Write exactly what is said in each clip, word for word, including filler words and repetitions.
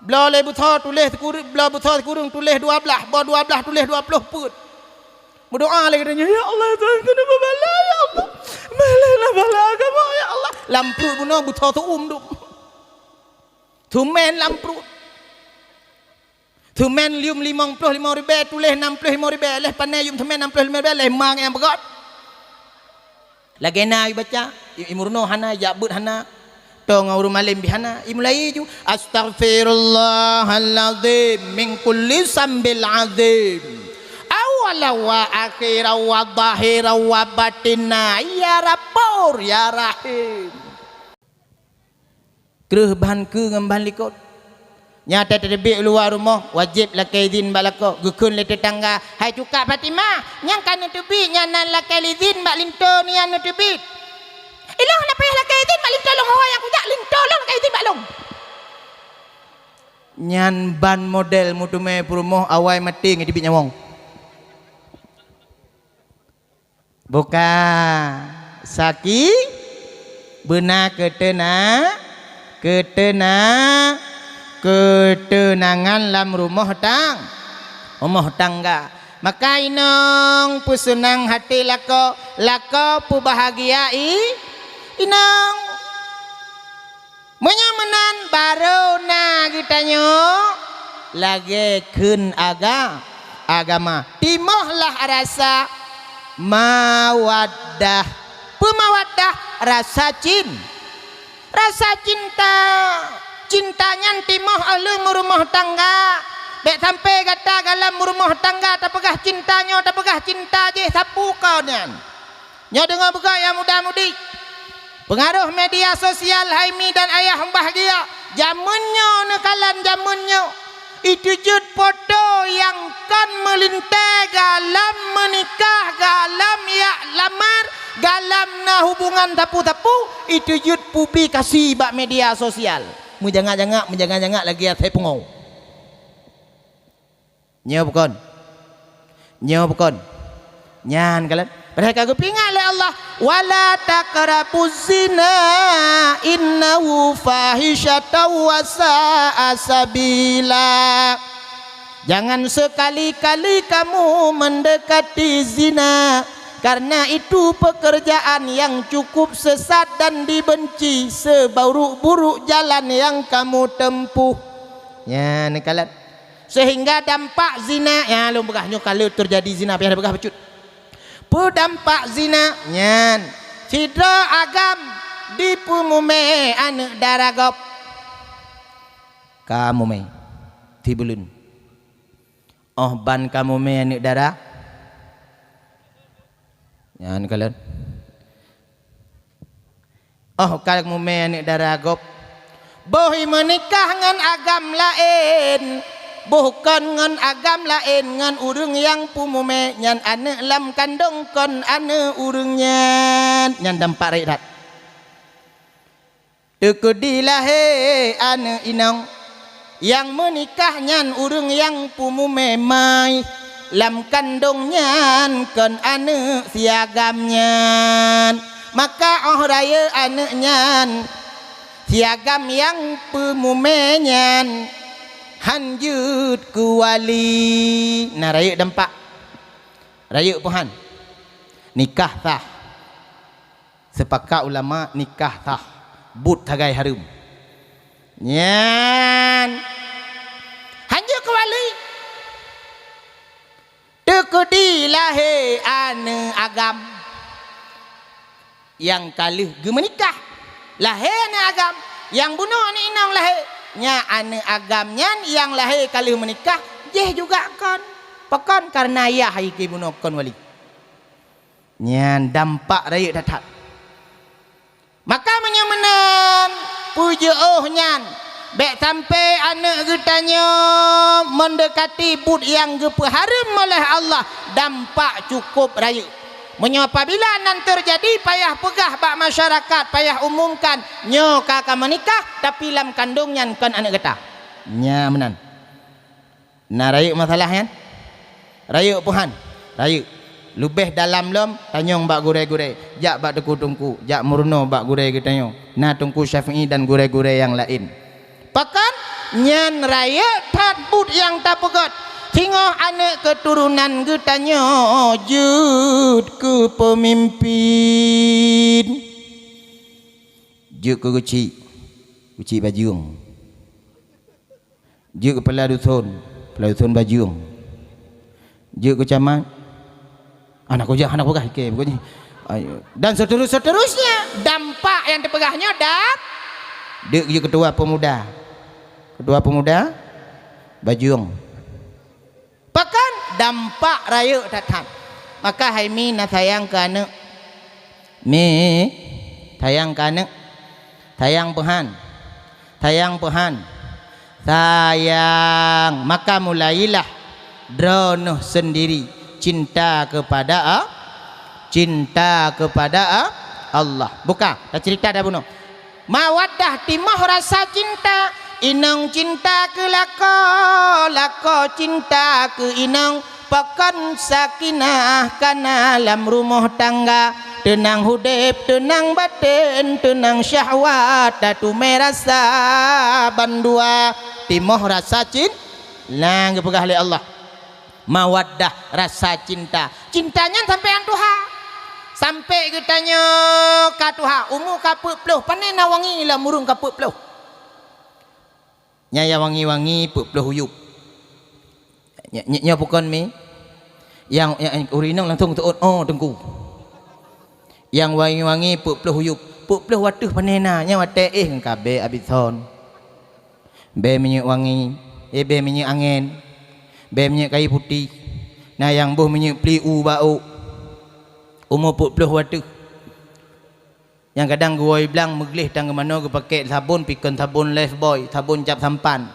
Bloe lé beusoe tuléh sikureueng, bloe beusoe sikureueng tuléh dua blaih, boh dua blaih tuléh dua ploh peuet. Meudoa lé geutanyoe, "Ya Allah, Tuhan, keuneuk bala, ya Allah. Malena bala agama, ya Allah." Lam pruet bunoe beusoe seu-uem dum. Seumén lam pruet. Seumén lheueh limong ploh limong ribèe tuléh nam ploh limong ribèe, lheueh pané yum seumén nam ploh limong ribèe, lheueh ma nyang peugöt. Lagèe na ibaca, i-, imeurunoe hana, ijak beuet hana, toe ngon ureueng malém bih hana, imulai ju, "Astaghfirullahalazim min kulli sambil azim. Awwalan wa akhiran wa zahiran wa batina, ya Ghafur, ya Rahim." Kreueh ban keue ngon ban likot. Nyan watèe tateubiet u luwa rumoh, wajéb lakèe idhin bak lakoe. Geukheun lé teutangga, "Hai cuka Fatimah, nyang ka neuteubiet nyan na lakèe idhin bak linto nyan neuteubiet." "Ilôn hana payah lakèe idhin bak linto lôn, ho nyang kujak linto lôn lakèe idhin bak lôn." Nyan ban model meuteumé peurumoh awai maté ngon teubiet nyawöng. Buka saki beuna keuteuna-, keuteuna-, keuteunangan lam rumoh tang-, rumoh tangga. Maka inong peuseunang até lakoe, lakoe peubahgia i-, inong. Meunyoe meunan, barô na geutanyoe lagèe kheun aga-, agama. Timohlah rasa mawaddah. Peue mawaddah? Rasa cin-, rasa cinta. Cinta nyan timoh óh lheueh meurumoh tangga. Bèk sampoe gata goh lom meurumoh tangga tapeugah cinta nyoe, tapeugah cinta jih, sapeue kon nyan. Nyoe deungoe beugöt nyang muda-mudi. Peungaroh media sosial, hai mi dan ayah bahgia. Jameun nyoe neukalon jameun nyoe. Iteujeuet poto nyang kon meulintèe goh lom meunikah, goh lom jak lamar, goh lom na hubungan sapeue-sapeue, iteujeuet publikasi bak media sosial. Meujangak-jangak, meujangak-jangak lagèe asèe pungo. Nyoe bukon? Nyoe bukon? Nyan kalon. Padahai ka geupeuingat lé Allah, "Wala taqrabuz zina innahu fahisyatun wa sa'a sabila." Jangan sekali-kali kamu mendekati zina, karena itu pekerjaan yang cukup sesat dan dibenci, seburuk-buruk jalan yang kamu tempuh. Nyan kalon. Sehingga dampak zina, ya, lôn peugah nyoe ka lheueh teujadi zina, payah tapeugah bacut. Peue dampak zina nyan? Sidroe agam dipeumumè aneuk dara gob. Ka mumè, sibuleuen. Óh ban ka mumè aneuk dara, nyan kalon. Óh ka mumè aneuk dara gob, boh i meunikah ngon agam laén, boh kon ngon agam laén, ngon ureueng nyang peumumè nyan aneuk lam kandông kon aneuk ureueng nyan. Nyan dampak rayeuk that. Teukeudi lahé aneuk inong, nyang meunikah nyan ureueng nyang peumumè mai, lam kandông nyan kon aneuk si agam nyan. Maka óh rayeuk aneuk nyan, si agam nyang peumumè nyan han jeuet keu wali. Na rayeuk dampak. Rayeuk peue han? Nikah sah. Seupakat ulama nikah sah, buet sagai hareuem. Nyan han jeuet keu wali. Teukeudi lahé aneuk agam nyang ka lheueh geumeunikah. Lahé aneuk agam, nyang bunoe aneuk inong lahé. Nyan aneuk agam nyan nyang lahé ka lheueh meunikah, jih juga kon. Pakon? Kareuna yah jih bunoe kon wali. Nyan dampak rayeuk that-that. Maka meunyoe meunan peujeuôh nyan, bèk sampoe aneuk geutanyoe meundekati buet nyang geupeuhareuem oleh Allah, dampak cukôp rayeuk. Meunyoe apabila nan teujadi, payah peugah bak masyarakat, payah umumkan, "Nyoe ka, ka meunikah, tapi lam kandông nyan kon aneuk gata." Nyan meunan. Na rayeuk masalah nyan? Rayeuk peue han? Rayeuk. Leubeh dalam lom, tanyong bak gurèe-gurèe. Jak bak teungku-teungku, jak meurunoe bak gurèe geutanyoe. Na Teungku Syafi'i dan gurèe-gurèe nyang laén. Pakon? Nyan rayeuk that buet nyang tapeugét, singoh aneuëk keuturonan geutanyoe jeuet keu peumimpén. Jeuet keu geuchik, geuchik bajeueng. Jeuet keu peula duson, peula duson bajeueng. Jeuet keu camat, hana kujak, hana peugah, ikei pokoknya. Ayo. Dan seterus-seterusnya, dampak nyang teupeugah nyoe dam-, jeuet keu ketua pemuda. Ketua pemuda, bajeueng. Pakon dampak rayeuk that-that. Maka hai Mi na sayang keu aneuëk. Mi, sayang keu aneuëk. Sayang peuhan. Sayang peuhan. Sayang. Maka mulailah droeneuh seundiri cinta keupada A-, cinta keupada A-, Allah. Buka, taceurita dah bunoe. Mawaddah timoh rasa cinta, inong cinta keu lakoe, lakoe cinta keu inong, pakon sakinah kana lam rumoh tangga, teunang udeb, teunang batén, teunang syahwat, tateumé rasa bandua. Timoh rasa cin-, nyang geupeugah lé Allah. Mawaddah, rasa cinta. Cinta nyan sampoe nyang tuha. Sampoe geutanyoe ka tuha, umu ka peuet ploh, pane na wangi lam ureuëng ka peuet ploh. Nyan nyang wangi-wangi peuet ploh uyueb. Nya-, nya-, nyoe pakon Mi? Nyang, nyang ureuëng inong langsong teuôt, "Oh, Teungku." Nyang wangi-wangi peuet ploh uyueb, peuet ploh wateuh pane na, nyan watée éh ngon kabée abit thon. Bée minyeuk wangi, eh, bée minyeuk angén, bée minyeuk kayu putéh, na nyang boh minyeuk pli u bak ôk. Umu peuet ploh wateuh. Nyang kadang geuwoe blang meugleh tang geumanoe geupakée sabon, pi kon sabon Lifebuoy, sabon cap sampan.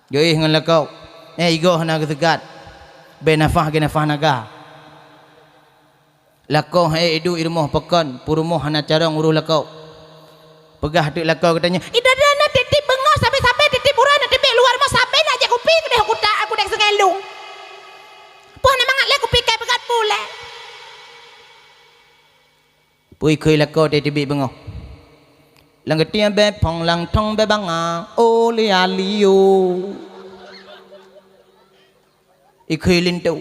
Geuéh ngon lakoe, eh, igoe hana geuseugat. Bée nafah geu nafah naga. Lakoe han ék iduek i rumoh pakon, peurumoh hana carông uroh lakoe. Peugah teuk lakoe geutanyoe, "Ih, dada na tieb-tieb beungoh, sabe-sabe tieb-tieb uroe na teubiet luwa rumoh, sabe na jak kupi keudeh kuta, aku dek sungai lung. Poh na mangat lé kupi kai beugat pulée." Peue ikheue lakoe teubiet beungoh. Lam geutie bée phong lam thong bée banga, oh, lia liu. Ikheue linto.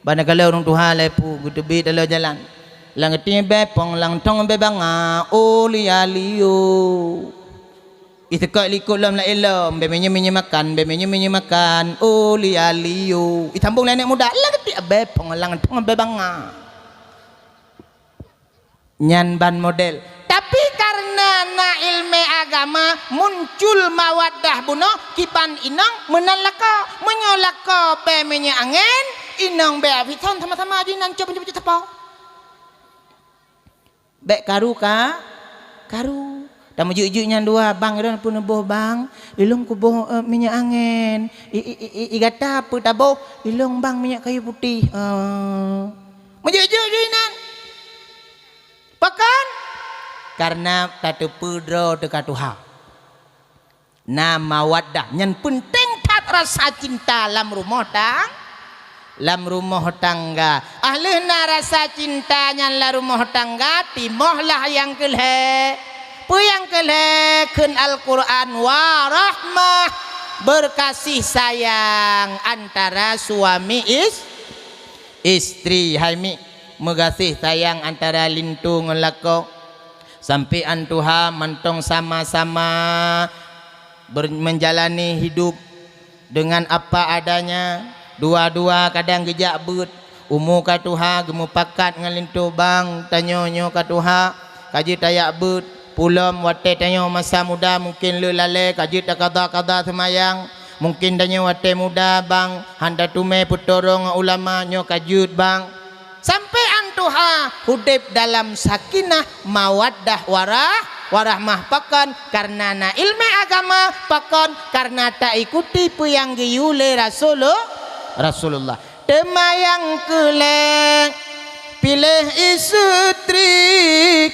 Ban ka lheueh ureuëng tuha lé pu geuteubiet taloe jalan. Lam geutie bée phong lam thong bée banga, oh, lia liu. Iseukot likot lom laén lom, bée minyeuk-minyeuk makan, bée minyeuk-minyeuk makan, oh, lia liu. Isambong lé aneuëk muda, lam geutie bée phong lam thong bée banga. Nyan ban model. Tapi kareuna na iéleumé agama, muncul mawaddah bunoe kiban inong meunan lakoe. Meunyoe lakoe bée minyeuk angén, inong bée abit thon, sama-sama jinan cok meunyoe sapo. Bék karu ka, karu. Tameujeuet-jeuet nyan dua, "Bang, droeneuh peue neuboh, Bang?" "Ilong kuboh, eh, minyeuk angén." "I, i, i, i, i gata peue taboh?" "Ilong, Bang, minyeuk kayu putéh." Eh. Meujeuet-jeuet jih nan. Pakon? Kareuna tateupeue droe teuka tuha. Na mawaddah, nyan peunteng that rasa cinta lam rumoh tang-, lam rumoh tangga. Ah lheueh na rasa cinta nyan lam rumoh tangga, timohlah nyang keu lhée. Peue nyang keu lhée? Kheun Al-Qur'an, "Wa rahmah," beukasih sayang antara suami is-, istri. Hai Mi, meugaséh sayang antara linto ngon lakoe. Sampoe 'an tuha mantong sama-sama ber-, menjalani hidup dengan apa adanya. Dua-dua kadang geujak beuet, umu ka tuha, geumupakat ngon linto, "Bang, tanyoe nyoe ka tuha, ka jeuet tajak beuet. Peulom watée tanyoe masa muda mungken le lalée, ka jeuet takada-kada seumayang. Mungken tanyoe watée muda, Bang, han tateumé peutulông ulama, nyoe ka jeuet, Bang." Sampoe 'an tuha udeb dalam sakinah, mawaddah, warah-, warahmah. Pakon? Kareuna na iéleumé agama. Pakon? Kareuna taikuti peue nyang geuyue lé Rasulu-, Rasulullah. Teuma nyang keu lhée, piléh istri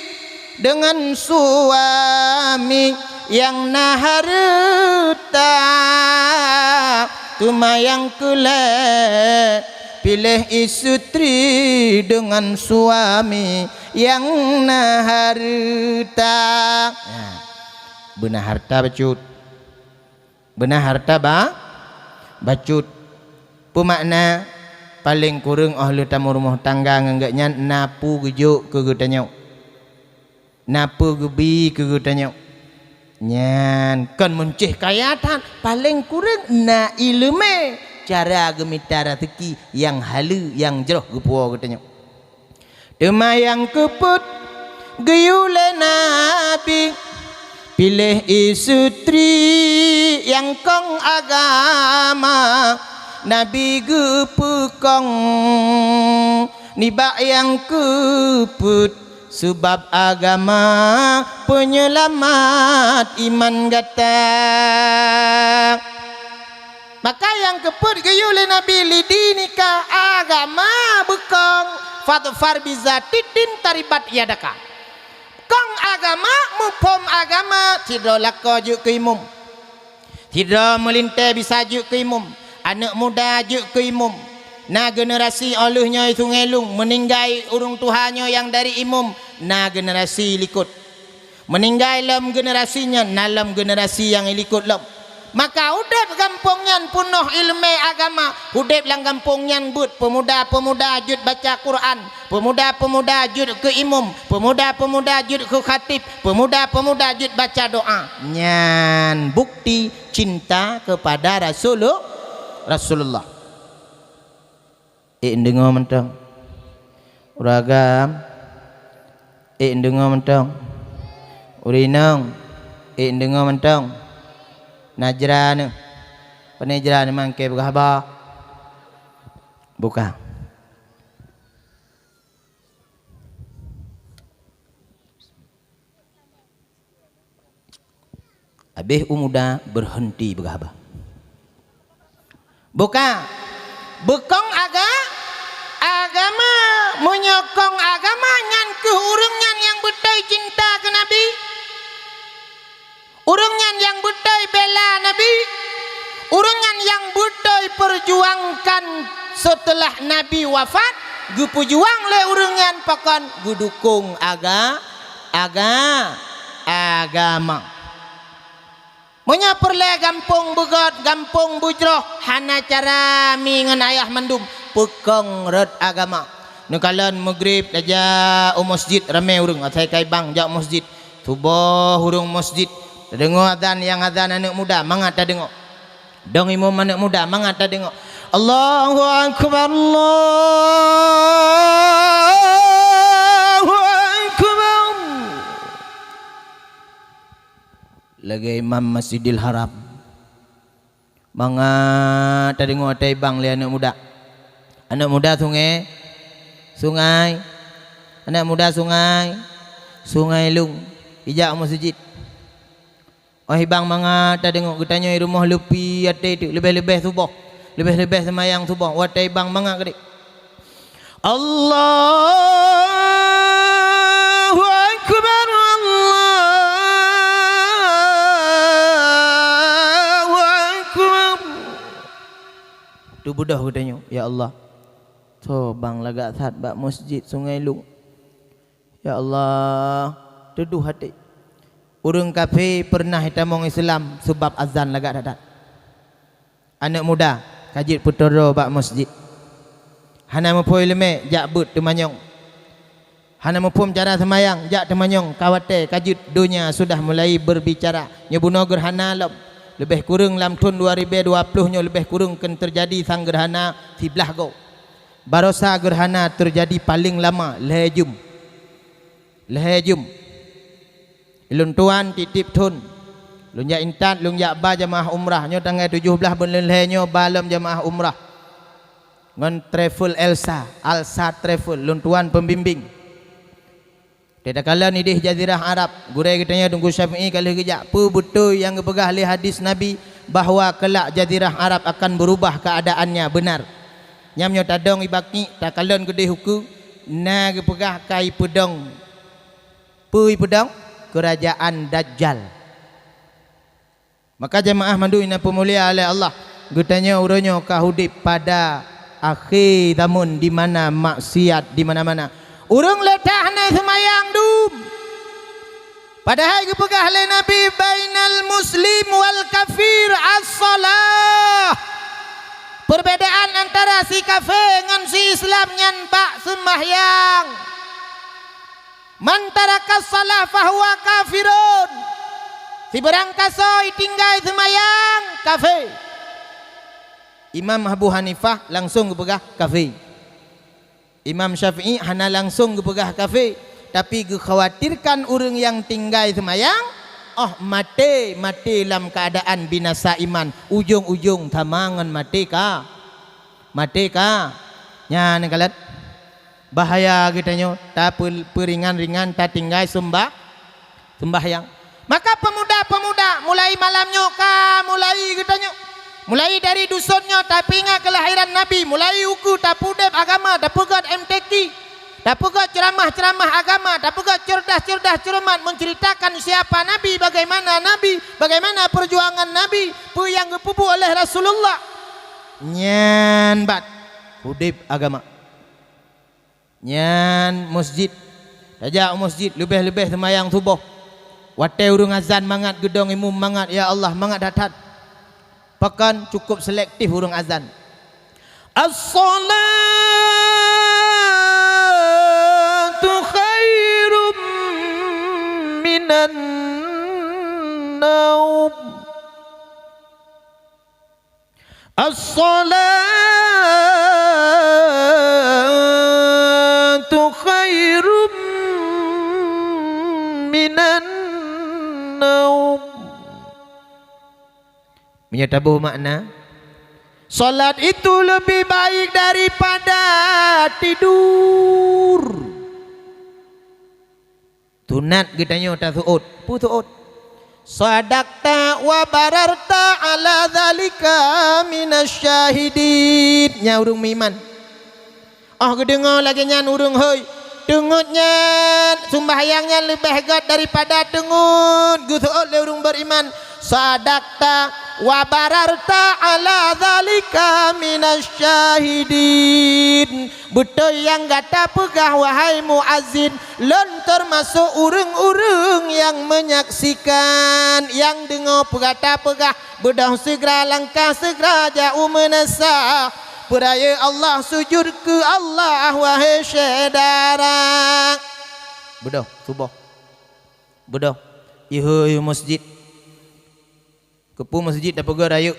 deungon suami nyang na hareuta. Teuma nyang keu lhée, piléh istri deungon suami nyang na hareuta. Nah, beuna hareuta bacut. Beuna hareuta ba-, bacut. Peumakna, paleng kureueng óh lheueh tameurumoh tangga ngon geuhnyan na peue geujok keu geutanyoe. Na peue geubi keu geutanyoe. Nyan kon meuncéh kaya that, paleng kureueng na iéleumé cara geumita raseuki nyang haleue nyang jroh geupuwoe geutanyoe. Teuma nyang keupeuet geuyue lé Nabi, piléh istri nyang kong agama, Nabi geupeukong nibak nyang keupeuet, seubab agama peunyeulamat iman gata. Maka nyang keupeuet geuyue lé Nabi, "Lidinika," agama beukong, "fadfar bizatiddin taribat yadaka." Kong agama, muphom agama, sidroe lakoe jeuet keu imum. Sidroe meulintée bisa jeuet keu imum. Aneuëk muda jeuet keu imum. Na generasi óh lheueh nyoe Sungai Lueng, meuninggai ureuëng tuha nyoe nyang dari imum, na generasi likot. Meuninggai lom generasi nyan, na lom generasi nyang ilikot lom. Maka udeb gampông nyan peunoh iéleumé agama, udeb lam gampông nyan beuet peumuda-peumuda jeuet baca Quran, peumuda-peumuda jeuet keu imum, peumuda-peumuda jeuet keu khatib, peumuda-peumuda jeuet baca doa. Nyan bukti cinta kepada Rasulu-, Rasulullah. Ék deungoe mantong. Ureuëng agam, ék deungoe mantong. Ureuëng inong, ék deungoe mantong. Na jra neuh. Pane jra neuh mangke peugah haba? Buka. Habéh u muda beureunti peugah haba. Buka. Beukong aga-, agama. Meunyoe kong agama, nyan kheueh ureuëng nyan nyang beutôi cinta keu Nabi. Ureuëng nyan nyang beutôi bela Nabi. Ureuëng nyan nyang beutôi peujuangkan seuteulah Nabi wafat, geupeujuang lé ureuëng nyan pakon geudukong aga-, Aga-, agama. Meunyoe peureulée gampông beugét, gampông beujroh, hana cara mi ngon ayah mandum, peukong rot agama. Neukalon meugrib tajak u meuseujid ramé ureuëng, asai kai bang jak u meuseujid. Suboh ureuëng meuseujid, tadeungoe azan nyang azan aneuëk muda, mangat tadeungoe. Dong imum aneuëk muda, mangat tadeungoe. Allahu Akbar, Allahu Akbar. Lagée imam Masjidil Haram. Mangat tadeungoe tai bang lé aneuëk muda. Aneuëk muda sungai, sungai. Aneuëk muda sungai, sungai lung. Ijak u meuseujid. Óh ibang mangat tadeungoe, geutanyoe i rumoh leupi até teuk, leubeh-leubeh suboh, leubeh-leubeh seumayang suboh, watée ibang mangat keudéh. Allahu Akbar, Allahu Akbar. Teubeudôh geutanyoe, "Ya Allah, soe bang lagak that bak meuseujid Sungai Lung?" Ya Allah, tudoh até. Ureuëng kafé peureunah jitamong Islam sabab azan lagak that-that. Aneuëk muda ka jeuet peutoro bak meuseujid. Hana muphom iéleumé, jak beuet teumanyong. Hana muphom cara seumayang, jak teumanyong. Ka watée ka jeuet donya sudah mulai berbicara. Nyoe bunoe geurhana lom. Leubeh kureueng lam thon dua ribée dua ploh nyoe leubeh kureueng kheun teujadi sang geurhana siblaih goe. Barosa geurhana teujadi paleng lama lhée jeuem. Lhée jeuem. Lôn tuan tieb-tieb thon, lôn jak intat, lôn jak ba jeumaáh umrah. Nyoe tanggai tujoh blaih buleuen lhée nyoe ba lom jeumaáh umrah ngon travel Elsa, Alsa Travel, lôn tuan pembimbing. Teuka lom idéh Jazirah Arab, gurée geutanyoe Teungku Syafi'i ka lheueh geujak. Peue beutôi nyang geupeugah lé hadis Nabi bahwa kelak Jazirah Arab akan berubah keadaannya, benar. Nyam nyoe tadong i Baqi', takalon keudéh ukeue, na geupeugah ka ipeudong. Peue ipeudong? Keurajaan Dajjal. Maka jeumaáh mandum nyang peumulia lé Allah, geutanyoe uroe nyoe ka udeb pada akhé zamon di mana maksiat di mana-mana. Ureuëng le that hana seumayang dum. Padahai geupeugah lé Nabi, "Bainal muslim wal kafir as Perbedaan antara si kafé ngon si Islam nyan bak seumbahyang. "Man taraka shalah fahuwa kafirun." Sibarang kasoe tinggai seumayang, kafé. Imam Abu Hanifah langsong geupeugah kafé. Imam Syafi'i hana langsong geupeugah kafé, tapi geukhawatirkan ureuëng nyang tinggai seumayang, óh maté, maté lam keuadaan binasa iman, ujong-ujong sama ngon maté ka, maté ka. Nyan kalon. Bahaya geutanyoe, tapeu-, peuringan-ringan tatinggai seumbah-, seumbahyang. Maka peumuda-peumuda, mulai malam nyoe ka mulai geutanyoe. Mulai dari duson nyoe tapeuingat keulahiran Nabi, mulai ukeue tapeudeb agama, tapeugét M T Q, tapeugét ceramah-ceramah agama, tapeugét ceureudah-ceureudah ceureumat menceritakan siapa Nabi, bagaimana Nabi, bagaimana perjuangan Nabi, peue nyang geupeubuet oleh Rasulullah. Nyan bat udeb agama. Nyan meuseujid. Tajak u meuseujid leubeh-leubeh seumayang suboh. Watée ureuëng azan mangat geudong imum mangat, ya Allah, mangat that-that. Pakon cukup selektif ureuëng azan. "As-shalatu khairum minan naum." "As-shalatu khairum minan naum." Meunyoe taboh makna, salat itu lebih baik daripada tidur. Sunat geutanyoe taseuôt. Peue seuôt? "Shadaqta wa bararta ala dzalika minasy-syahidin." Nyan ureuëng meuiman. Óh geudeungoe lagée nyan ureuëng hôi, teungeut nyan, sumbahyang nyan leubeh gét daripada teungeut, geuseuôt lé ureuëng beuriman. "Shadaqta wa bararta ala dzalika minasy-syahidin." Beutôi nyang gata peugah, wahai muazin, lôn teumasok ureuëng-ureuëng nyang meunyaksikan, nyang deungoe peugata peugah, beudôh sigra langkah sigra jak u meunasah. Peurayeuk Allah, sujud keu Allah, wahai syedara. Beudôh, suboh. Beudôh, ihôi u meuseujid. Keupeue meuseujid tapeugét rayeuk?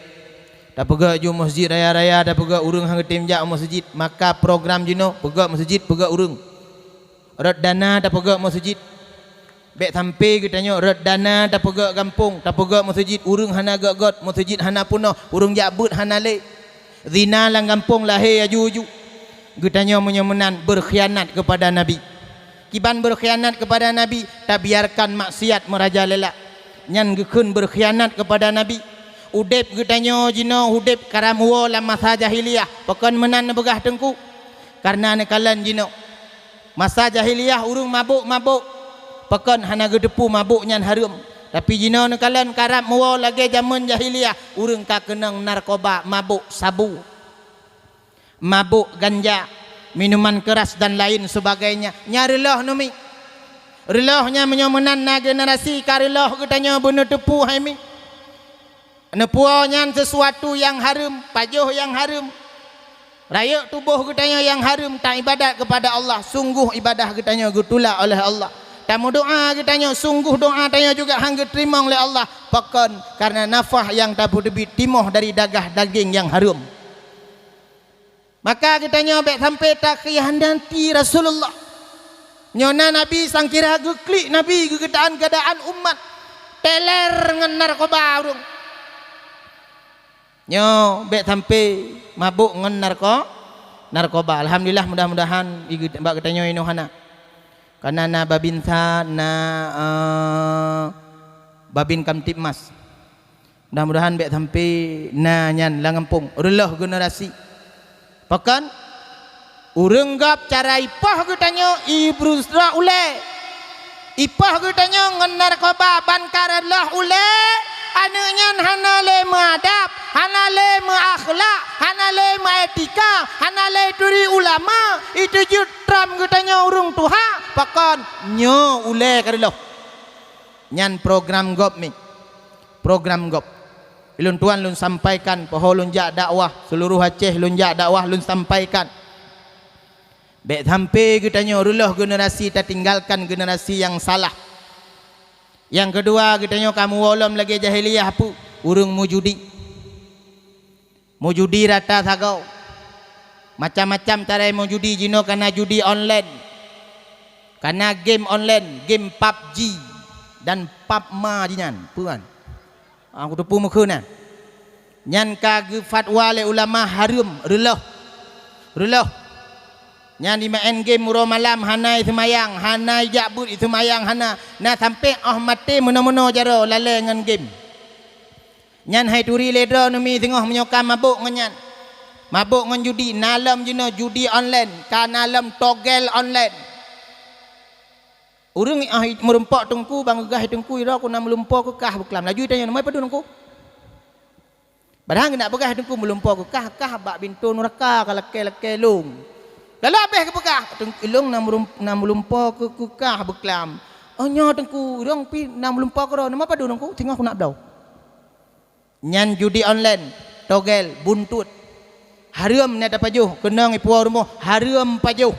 Tapeugét ju meuseujid raya-raya, tapeugét ureuëng han geutem jak u meuseujid. Maka program jinoe peugét meuseujid, peugét ureuëng. Rot dana tapeugét meuseujid. Bék sampai geutanyoe rot dana tapeugét gampông, tapeugét meuseujid, ureuëng hana gét-gét, meuseujid hana peunoh, ureuëng jak beuet hana lé. Zina lam gampông lahé aju-aju. Geutanyoe meunyoe meunan beurkhianat keupada Nabi. Kiban beurkhianat keupada Nabi, tabiarkan maksiat meurajalela. Nyan geukheun beurkhianat keupada Nabi. Udeb geutanyoe jinoe udeb karam woe lam masa jahiliyah. Pakon meunan neupeugah Teungku? Kareuna neukalon jinoe. Masa jahiliyah ureuëng mabök-mabök. Pakon hana geuteupeue mabök nyan hareuem. Tapi jinoe neukalon karam woe lagée jamén jahiliyah, ureuëng ka keunong narkoba, mabök sabu. Mabök ganja, minuman keras dan lain sebagainya. Nyan reuloh neumi. Reuloh nyan meunyoe meunan na generasi ka reuloh geutanyoe beuneuteupeu hai mi. Neupuwoe nyan sesuatu nyang hareuem, pajoh nyang hareuem. Rayeuk tuboh geutanyoe nyang hareuem taibadat keupada Allah, sunggoh ibadah geutanyoe geutulak oleh Allah. Tameudoá geutanyoe, sunggoh doá tanyoe juga han geuteurimong lé Allah. Pakon? Kareuna nafah nyang tapeuteubiet timoh dari dagah dageng nyang hareuem. Maka geutanyoe bék sampai takhianati Rasulullah. Nyoe na Nabi sangkira geuklik Nabi geugeutaan keuadaan umat. Teler ngon narkoba ureuëng. Nyoe bék sampai mabök ngon narko-, narkoba. Alhamdulillah, mudah-mudahan bak geutanyoe inoe hana. Kareuna na Babinsa, na, eh, Babin Kamtibmas. Mudah-mudahan bék sampai na nyan lam gampông, reuloh generasi. Pakon? Ureuëng gob cara ipoh geutanyoe ibrusra ulée. Ipoh geutanyoe ngon narkoba ban ka reuloh ulée, aneuëk nyan hana lé meuadab, hana lé meuakhlak, hana lé meuetika, hana lé turi ulama, iteujeuet tram geutanyoe ureuëng tuha. Pakon? Nyoe ulée ka reuloh. Nyan program gob mi. Program gob. Ulôn tuan lôn sampaikan, poh lôn jak dakwah, seuluruh Aceh lôn jak dakwah, lôn sampaikan. Bék sampai geutanyoe reuloh generasi tatinggalkan generasi nyang salah. Nyang keudua, geutanyoe ka muwoe lom lagée jahiliyah peue? Ureuëng meujudi. Meujudi rata sagoe. Macam-macam cara meujudi, jinoe kana judi online. Kana game online, game PUBG dan PUBMA jihnyan, peue kan? Ah, kuteupeue meukheun nyan. Nyan ka geufatwa lé ulama hareuem, reuloh. Reuloh. Nyan jimaén game uroe malam, hana jiseumayang, hana jijak beuet, jiseumayang hana. Na sampoe óh maté meunoe-meunoe jaroe lalée ngon game. Nyan hai turi lé droe neumi singoh meunyoe ka mabök ngon nyan. Mabök ngon judi, na lom jinoe judi online, ka na lom togel online. Ureuëng, ah, meurumpok teungku, ban geugaih teungku, droe ku na meulumpo keu kah beuklam. Laju tanyoe, "Nama padub teungku?" Padahai geunak peugah teungku meulumpo keu kah, kah bak pintoe nuraka ka lakée-lakée lông. Lalu abéh geupeugah, "Teungku, ilông na meurum-, na meulumpo keu, keu kah beuklam." "Oh, nyoe teungku, rhong pih na meulumpo keudroe, nama padub teungku? Singoh ku nak bloe." Nyan judi online, togel, buntot. Hareuem na tapajoh, keunong ipuwoe rumoh, hareuem pajoh.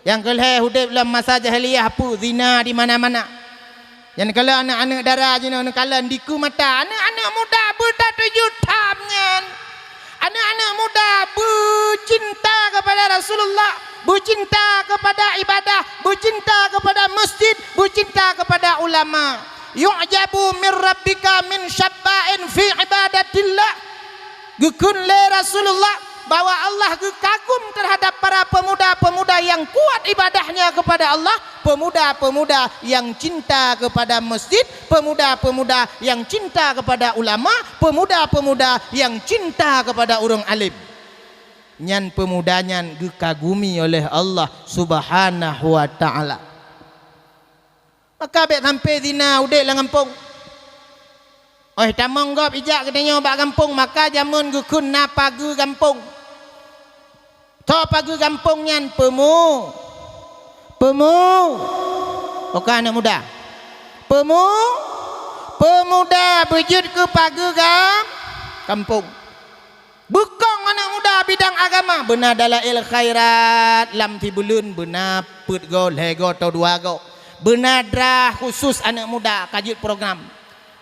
Nyang keulhée udeb lam masa jahiliyah peue? Zina di mana-mana. Nyan kalon aneuëk-aneuëk dara jinoe neukalon dikeue mata. Aneuëk-aneuëk muda beutatuju tham nyan. Aneuëk-aneuëk muda beucinta kepada Rasulullah, beucinta kepada ibadah, beucinta kepada masjid, beucinta kepada ulama. Yu'jabu min rabbika min syabbain fi ibadatillah. Geukheun lé Rasulullah bahwa Allah geukagum terhadap para pemuda-pemuda yang kuat ibadahnya kepada Allah, pemuda-pemuda yang cinta kepada masjid, pemuda-pemuda yang cinta kepada ulama, pemuda-pemuda yang cinta kepada ureuëng alim. Nyan pemuda nyan geukagumi oleh Allah Subhanahu wa Ta'ala. Maka bék sampoe zina udeb lam gampông. Óh tamong gob ijak geutanyoe bak gampông, maka jameun geukheun na pageue gampông. Soe pageue gampông nyan? Peumu-, peumu-, oh ka aneuëk muda. Peumu-, peumuda beujeuet keu pageue gam-, gampông. Beukong aneuëk muda bidang agama, beuna dalail khairat lam sibuleuen, beuna peuet goe, lhée goe, atau dua goe. Beuna drah khusus aneuëk muda ka jeuet program.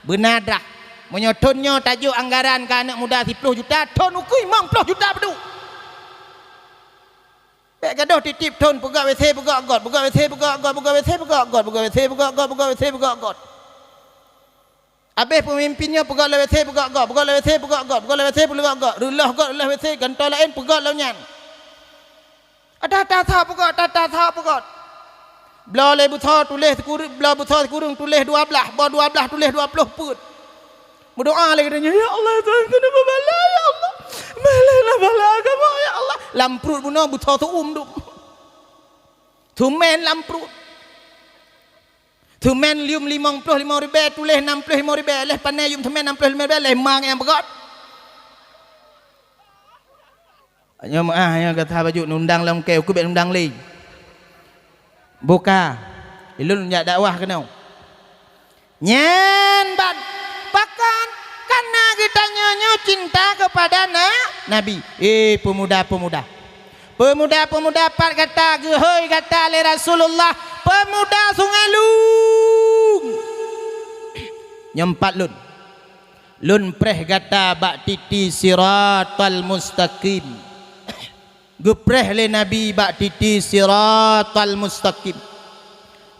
Beuna drah. Meunyoe thon nyoe tajok anggaran keu aneuëk muda siploh juta, thon ukeue limong ploh juta peuduek. Bék gadôh tieb-tieb thon peugöt WC peugöt göt, peugöt WC peugöt göt, peugöt WC peugöt göt, peugöt WC peugöt göt, peugöt WC peugöt göt. Abéh peumimpin nyoe peugöt lé WC peugöt göt, peugöt lé WC peugöt göt, peugöt lé WC peugöt göt, reuloh göt, reuloh WC, gantoe laén peugöt lom nyan. Ata-ata tho peugöt, ata-ata tho peugöt. Bloe lé beusoe tuléh sikureueng, bloe beusoe sikureueng tuléh dua blaih, boh dua blaih tuléh dua ploh peuet. Meudoá lé geutanyoe, "Ya Allah, Tuhan, keuneuk bala, ya Allah. Bala na bala agama, ya Allah." Lam pruet bunoe beusoe seu-uem dum. Seumén lam pruet. Seumén yuem limong ploh limong ribée, tuléh nam ploh limong ribée, lheueh pané yuem seumén nam ploh limong ribée, lheueh ma nyang peugöt. Nyoe meuáh, nyoe gata bacut nundang lam kée, ukeue bék nundang lé. Buka. Ilôn jak dakwah keunoe. Nyan ban pakon? Kareuna geutanyoe nyoe cinta keupada na-, Nabi. Eh, peumuda-peumuda. Peumuda-peumuda pat gata, geuhôi gata lé Rasulullah, peumuda Sungai Lueng. Nyoe pat lôn. Lôn preh gata bak titi siratal mustaqim. Geupreh lé Nabi bak titi siratal mustaqim.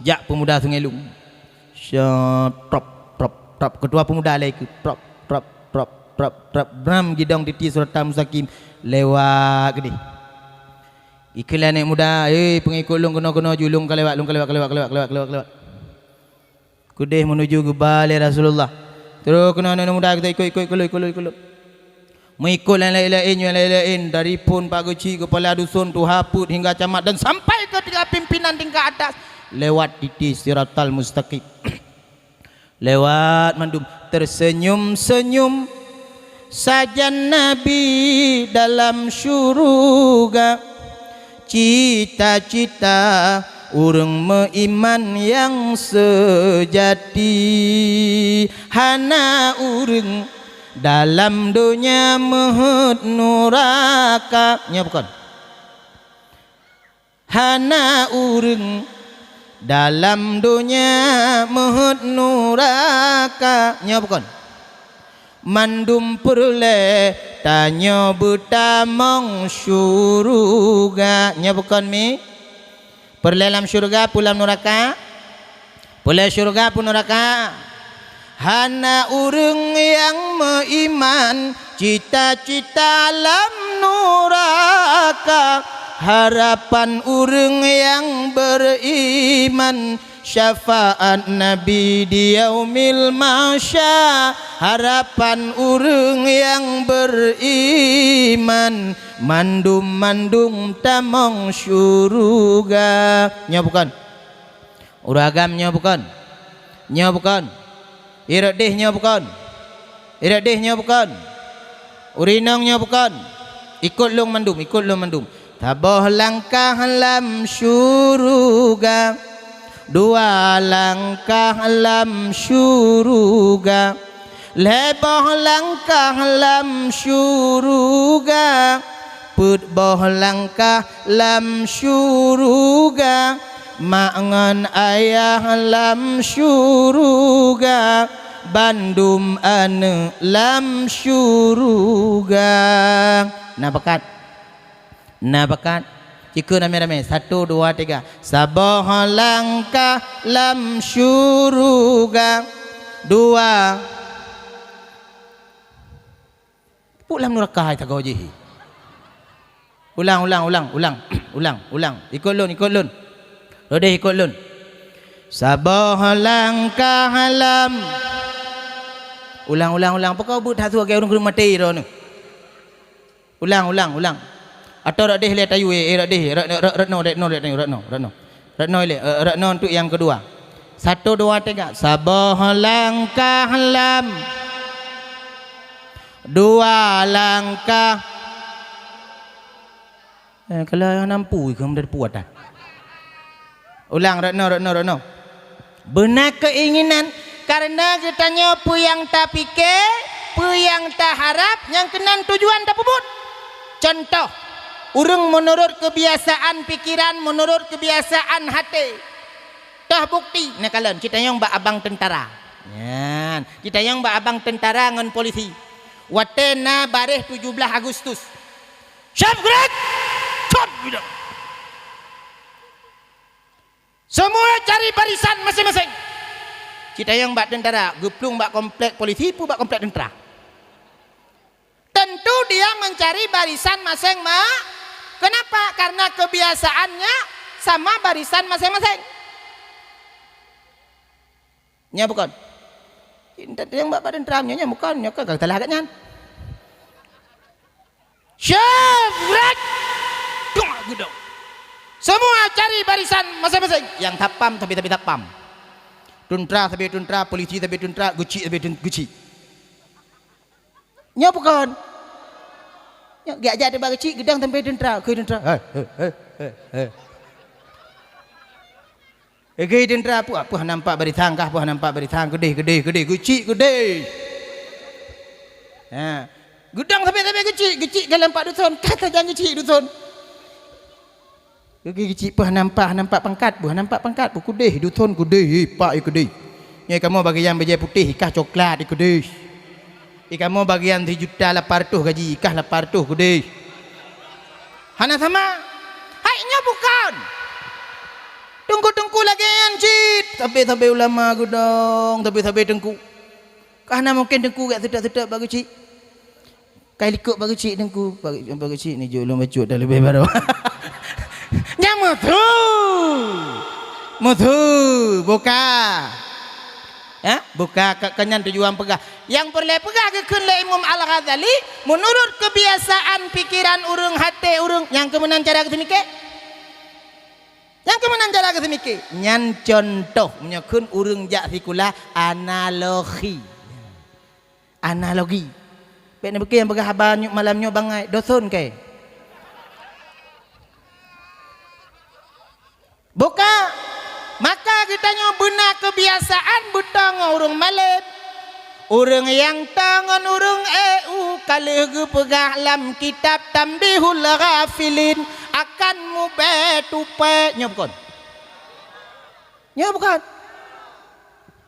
Jak peumuda Sungai Lueng. Sya, trap, trap, trap. Keutua peumuda lé keu trap, trap, trap, trap, trap. Bram gidong titi siratal mustaqim. Lewat keudeh. Ikheun lé aneuëk muda, "Hei, peungikot lôn keunoe-keunoe ju, lôn ka lewat, lôn ka lewat, ka lewat, ka lewat, ka lewat, ka lewat, ka lewat." Keudeh meunuju geuba lé Rasulullah. Terus keunoe aneuëk muda geutanyoe ikot, ikot, ikot, ikot, ikot. Meuikot nyang laén-laén, nyang laén-laén, dari phon pak geuchik, kepala dusun, tuha peuet hingga camat dan sampai ke tingkat pimpinan tingkat atas, lewat titi siratal mustaqim. Lewat mandum, tersenyum-senyum sajan Nabi dalam syuruga. Cita-cita ureuëng meuiman nyang seujati, hana ureuëng Dalam donya meuheuet nuraka. Nyoe bukon. Hana ureuëng dalam donya meuheuet nuraka. Nyoe bukon. Mandum peureulée tanyoe beutamong syuruga. Nyoe bukon mi? Peureulée lam syuruga peue lam nuraka? Peureulée syuruga peue nuraka? Hana ureuëng nyang meuiman, cita-cita lam nuraka. Harapan ureuëng nyang beuriman, syafaat Nabi di yaumil mahsya. Harapan ureuëng nyang beuriman, mandum-mandum tamong syuruga. Nyoe bukon? Ureuëng agam nyoe bukon? Nyoe bukon? Irot deh nyoe bukon? Irot deh nyoe bukon? Ureuëng inong nyoe bukon? Ikot lôn mandum, ikot lôn mandum. Saboh langkah lam syuruga, dua langkah lam syuruga, lhée boh langkah lam syuruga, peuet boh langkah lam syuruga, mak ngon ayah lam syuruga, bandum aneuëk lam syuruga. Na bakat? Na bakat? Cikeue ramé-ramé. Satu, dua, tiga. Saboh langkah lam syuruga. Dua. Peuet lam nuraka hai sagoe jih. Ulang, ulang, ulang, ulang. Ulang, ulang, ulang. Ikot lôn, ikot lôn. Rodeh ikot lôn. Saboh langkah lam. Ulang, ulang, ulang. Pakon beuet that su lagée ureuëng keuneuk maté droeneuh. Ulang, ulang, ulang. Atau rot deh lé tayue, eh, rot deh, rot, rot, rot no, rot no, rot no, rot no, rot no. Rot no lé, eh, rot no untuk yang kedua. Satu, dua, tiga. Saboh langkah lam. Dua langkah. Eh, kalau yang nampu, ikam dari puat dah. Ulang, rot no, rot no, rot no. Beuna keuinginan, kareuna geutanyoe peue nyang tapike, peue nyang taharab, nyang keunan tujuan tapeubuet. Contoh, ureuëng meunurot keubiasaan pikeran, meunurot keubiasaan até. Toh bukti, neukalon, citanyong bak abang teuntara. Nyan, citanyong bak abang teuntara ngon polisi. Watée na baréh tujoh blaih Agustus. Siap gerak! Cot! Bidang. Semua cari barisan masing-masing. Citanyong bak teuntara, geuplueng bak komplek polisi, peue bak komplek teuntara. Tentu dia mencari barisan masing-ma-, kenapa? Karena kebiasaannya sama barisan masing-masing. Nya bukon? Nyang bak badan tram nyoe, nyoe bukon, nyoe kan salah agak nyan. Syabrak! Dong gudong. Semua cari barisan masing-masing. Nyang tapam sabe-sabe tapam. Tuntra sabe tuntra, polisi sabe tuntra, geuchik sabe tun-, geuchik. Nyoe bukon? Nyoe geujak-jak teuba geuchik, geudong sampai tuntra, keu tuntra. Hai, hai, hai, hai, hai. Geuchik tuntra, peue, peue nampak barisan kah, peue nampak barisan, keudeh, keudeh, keudeh, geuchik, keudeh. Ha. Geudong sampai-sampai geuchik, geuchik ka lampak duson, ka sajan geuchik duson. Geuchik peue nampak, nampak pangkat, peue nampak pangkat, peue keudeh, duson keudeh, pak keudeh. Nyoe kamoe bagian bajée putéh, ikah coklat keudeh. Ikamoe bagian sijuta lapan reutôh gaji, ikah lapan reutôh keudeh. Hana sama. Hai nyoe bukon. Teungku-teungku lagée nyan cit. Sabe-sabe ulama geudong, sabe-sabe teungku. Ka hana mungken teungku gak seutôt-seutôt bak geuchik. Kai likot bak geuchik teungku. Bak, bak geuchik ni jok lôn bacut dah leubeh baroe. Nyan meusu. Meusu. Buka. Ya, buka ka, ka nyan tujuan peugah. Nyang peureulée peugah geukheun lé Imam Al-Ghazali, meunurot keubiasaan pikeran ureuëng, até ureuëng, nyang keu meunan cara geuseumike? Nyang keu meunan cara geuseumike? Nyan contoh, meunyoe kheun ureuëng jak sikula analogi. Analogi. Bék neupike nyang peugah haba nyoe malam nyoe bangai, doson keu. Buka, maka geutanyoe beuna keubiasaan beutôi ngon ureuëng malém, Ureuëng nyang ta ngon ureuëng E U ka lheueh geupeugah lam kitab Tanbihul Ghafilin akan mubée tupée. Nyoe bukon? Nyoe bukon?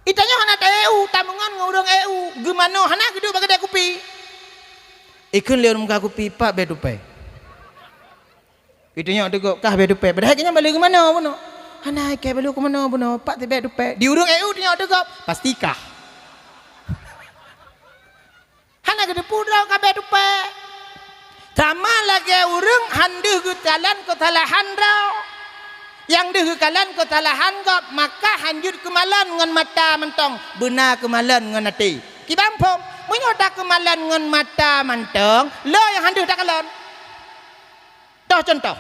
Itanyoe hana ta-E U, tameungon ngon ureuëng E U, geumanoe hana geuduek bak keudée kupi. Ikheun lé ureuëng muka kupi, "Pat bée tupée?" Geutunyok teugok, "Kah bée tupée." Padahai geuhnyan bak lheueh geumanoe bunoe. "Hana, ikée bak lheueh keumanoe bunoe, pat tibée tupée." Di ureuëng E U tunyok teugok, "Pasti kah." Hana geuteupeue droe ka bée tupée. Sama lagée ureuëng han deuh geukalon keusalahan droe. Nyang deuh geukalon keusalahan gob, maka han jeuet keumalon ngon mata mantong, beuna keumalon ngon até. Kiban phom, meunyoe takeumalon ngon mata mantong, le nyang han deuh takalon. Toh cuntoh,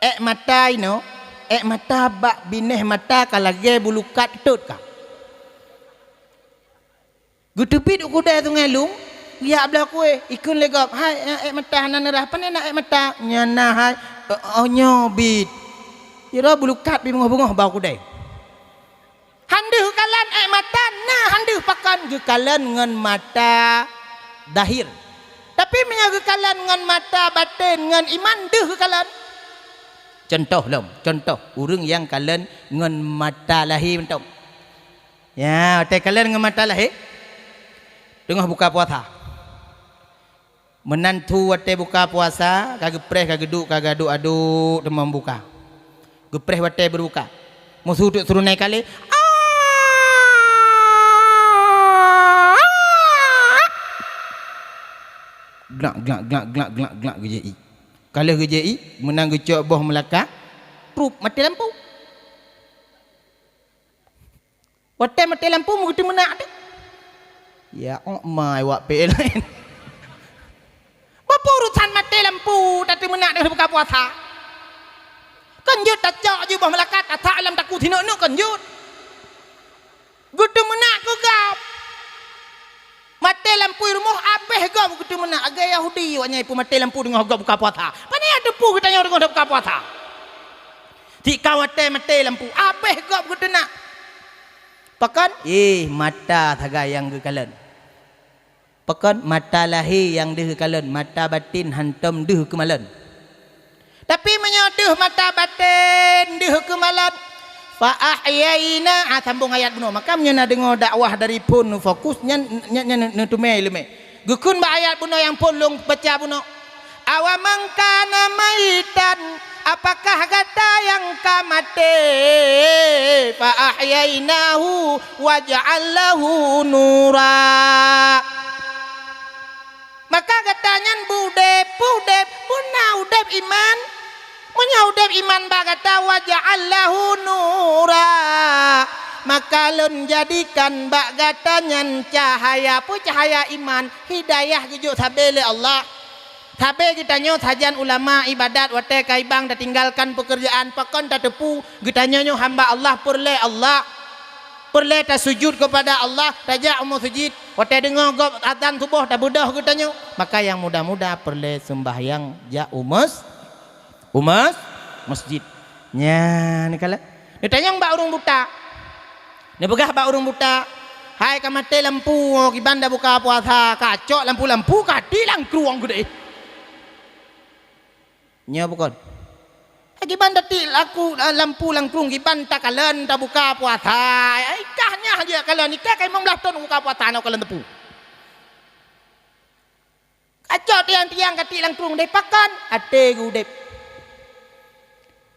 ék mata inoe, ék mata bak binéh mata ka lagée bulukat teutot ka. Geuteubiet u keudée Sungai Lung, geujak bloe kueh, ikheun lé gob, "Hai, ék mata hana neurah, pane na ék mata?" "Nyan na hai." "Oh, nyoe biet." Sidroe bulukat pih beungoh-beungoh bak u keudée. Han deuh geukalon ék mata, na han deuh pakon geukalon ngon mata zahir. Tapi meunyoe geukalon ngon mata baten, ngon iman, deuh geukalon. Cuntoh lom, cuntoh ureuëng nyang kalon ngon mata lahé mantong. Ya, watée kalon ngon mata lahé, teungoh buka puasa. Meunan su watée buka puasa, ka geupreh, ka geuduek, ka geuaduk-aduk teuma buka. Geupreh watée beubuka. Meusu teuk seurunoe kalé. Glak, glak, glak, glak, glak, glak geujak ié. Ka lheueh geujak ié, meunan geucok boh meulaka, prup, maté lampu. Watée maté lampu, meugeuteumenak teuk. Ya, ok mai wak P L N. Peue urusan maté lampu, tateumenak deuh buka puasa? Keunjeuet tacok jih boh meulaka, tasak lam takue sineuk-neuk keunjeuet. Geuteumenak keu gob. Maté lampu rumoh, abéh gob geuteumenak. Lagée Yahudi awaknyan peumaté lampu teungoh gob buka puasa. Pane teupeue geutanyoe teungoh buka puasa? Tika watée maté lampu, abéh gob geuteunak. Pakon? Ih, mata sagai nyang geukalon. Pakon? Mata lahé nyang deuh geukalon, mata baten hantom deuh keumalon. Tapi meunyoe deuh mata baten deuh keumalon, fa ahyaina, ah, sambong ayat bunoe. Maka meunyoe na deungoe dakwah dari phon neufokus, nyan, nyan, nyan neuteumé iéleumé. Geukheun bak ayat bunoe nyang phon lôn baca bunoe. Awaman kana maitan, apakah gata nyang ka maté, fa ahyainahu wa ja'alnahu nura. Maka gata nyan beu udeb, beu udeb, beuna udeb iman. Meunyoe udeb iman bak gata, wa ja'alnahu nura, maka lôn jadikan bak gata nyan cahya, peue cahya iman, hidayah geujok sabe lé Allah. Sabe geutanyoe sajan ulama ibadat watée ka ibang tatinggalkan peukeurjaan, pakon tateupeue geutanyoe nyoe hamba Allah, peureulée Allah. Peureulée tasujut keupada Allah, tajak u meuseujid. Watée deungoe gob azan suboh tabeudôh geutanyoe. Maka nyang muda-muda peureulée seumbahyang jak u meus-, u meus-, meusjid. Nyan kala. Neutanyong bak ureuëng buta. Neupeugah bak ureuëng buta, "Hai ka maté lampu, kiban tabuka puasa, ka cok lampu-lampu ka tilang krueng geude." Nyoe bukon. Kiban tatik laku, eh, lampu lam krueng, kiban takalon tabuka puasa. Ai kah nyan jak kalon, ikah ka limong blaih thon buka puasa nyoe kalon teupeu. Kacok tiang-tiang katik lam krueng deh pakon, até geuudeb.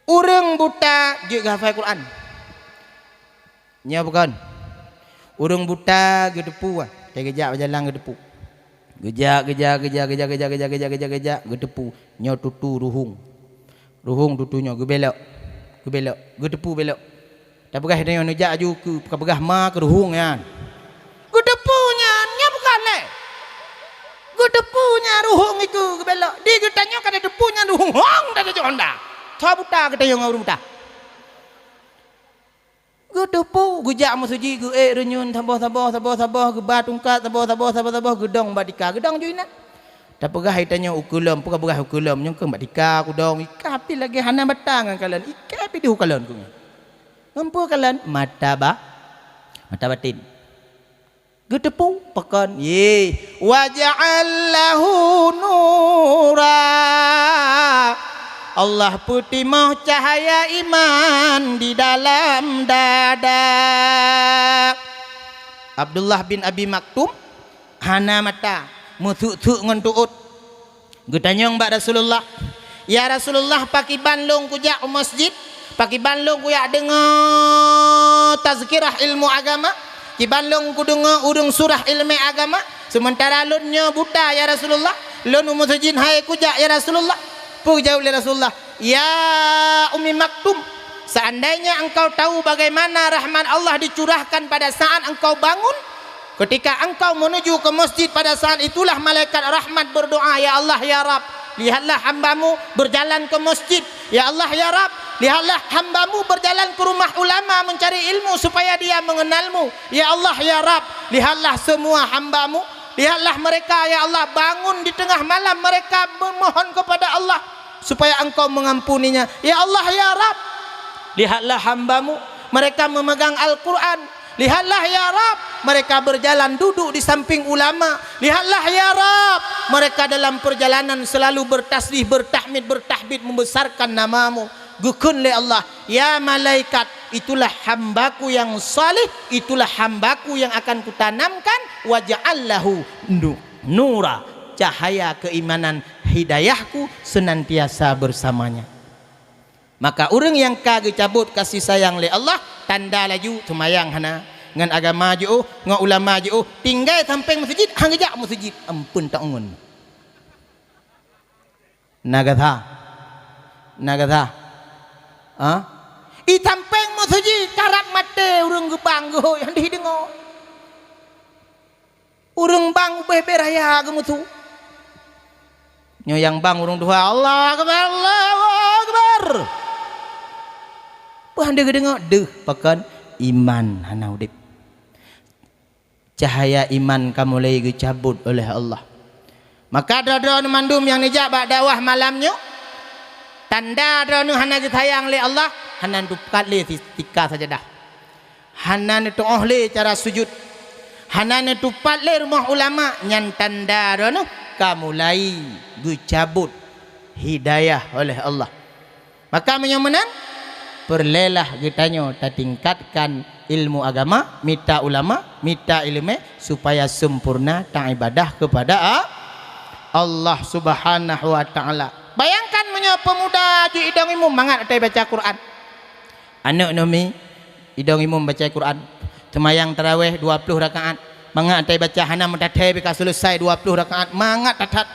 Ureuëng buta jeuet geuhafai Quran. Nyoe bukon. Ureuëng buta geuteupeue, watée geujak bak jalan geuteupeue. Geujak, geujak, geujak, geuteupeue. Nyoe tutu ruhueng. Ruhueng tutu nyoe geubelok. Geubelok, geuteupeue belok. Tapeugah tanyoe neujak aju keu, ka peugah ma keu ruhueng nyan. Geuteupeue nyan, nyan bukon lé. Geuteupeue nyan ruhueng itu geubelok. Di geutanyoe ka tateupeue nyan ruhueng hong, tatajok honda. Soe buta geutanyoe ngon ureuëng buta. Geuteupeue, geujak meuseujid, geuék reunyeun saboh-saboh, saboh-saboh, geuba tungkat saboh-saboh, saboh-saboh, geudong bak tika, geudong ju inan. Tapeugah hai tanyoe ukeue lom, peugah-peugah ukeue lom, nyoe keuh bak tika kudong, ikah pih lagée hana batang ngon kalon, ikah pih deuh kalon keuh nyan. Ngon peue kalon? Mata ba-, mata baten. Geuteupeue pakon? Ye, "Waj'al lahu nura." Allah peutimoh cahaya iman di dalam dada. Abdullah bin Abi Maktum hana mata, meusuk-suk ngon tuôt. Geutanyong bak Rasulullah, "Ya Rasulullah, pakiban lôn kujak u masjid? Pakiban lôn kujak deungoe tazkirah ilmu agama? Kiban lôn kudeungoe ureuëng surah iéleumé agama? Seumeuntara lôn nyoe buta, ya Rasulullah. Lôn u masjid han ék kujak, ya Rasulullah." Peue geujaweueb lé Rasulullah, "Ya Ummi Maktum, seandainya engkau tahu bagaimana rahmat Allah dicurahkan pada saat engkau bangun, ketika engkau menuju ke masjid, pada saat itulah malaikat rahmat berdoa, 'Ya Allah, ya Rabb, lihatlah hamba-Mu berjalan ke masjid. Ya Allah, ya Rabb, lihatlah hamba-Mu berjalan ke rumah ulama mencari ilmu supaya dia mengenal-Mu. Ya Allah, ya Rabb, lihatlah semua hamba-Mu. Lihatlah mereka, ya Allah, bangun di tengah malam, mereka memohon kepada Allah supaya Engkau mengampuninya. Ya Allah, ya Rabb, lihatlah hamba-Mu, mereka memegang Al-Quran. Lihatlah, ya Rabb, mereka berjalan duduk di samping ulama. Lihatlah, ya Rabb, mereka dalam perjalanan selalu bertasbih, bertahmid, bertahmid, membesarkan nama-Mu." Geukheun lé Allah, "Ya malaikat, itulah hamba-Ku yang saleh, itulah hamba-Ku yang akan Kutanamkan, waj'al lahu nu-, nura, cahaya keimanan, hidayah-Ku senantiasa bersamanya." Maka ureuëng nyang ka geucabot kasih sayang lé Allah, tanda laju seumayang hana, ngon agama jiôh, ngon ulama jiôh, tinggai sampéng meuseujid, han geujak meuseujid, amphon taungon. Na gata? Na gata? Ha? I sampéng meuseujid, karab maté ureuëng geubang geuhôi, han deuh deungoe. Ureuëng bang ubéh-béh raya geumeusu. Nyoe nyang bang ureuëng tuha, "Allahu Akbar, Allahu Akbar." Peue han deuh geudeungoe? Deuh, pakon? Iman hana udeb. Cahaya iman ka mulai geucabot oleh Allah. Maka droe-droe mandum nyang neujak bak dakwah malam nyoe, tanda droeneuh hana geusayang lé Allah, hana neutupat lé si-, tika sajadah. Hana neutu'oh lé cara sujud. Hana neutupat lé rumoh ulama, nyan tanda droeneuh ka mulai geucabot hidayah oleh Allah. Maka meunyoe meunan, peureulèelah geutanyoe tatingkatkan ilmu agama, mita ulama, mita iéleumé, supaya sempurna taibadah kepada A-, Allah Subhanahu wa Ta'ala. Bayangkan meunyoe peumuda jih idong imum mangat watèe baca Quran. Aneuk nyoe mi idong imum baca Quran. Seumayang tarawèh dua ploh rakaat. Mangat watèe baca hana meutatèe bika seuleusai dua ploh rakaat. Mangat that-that.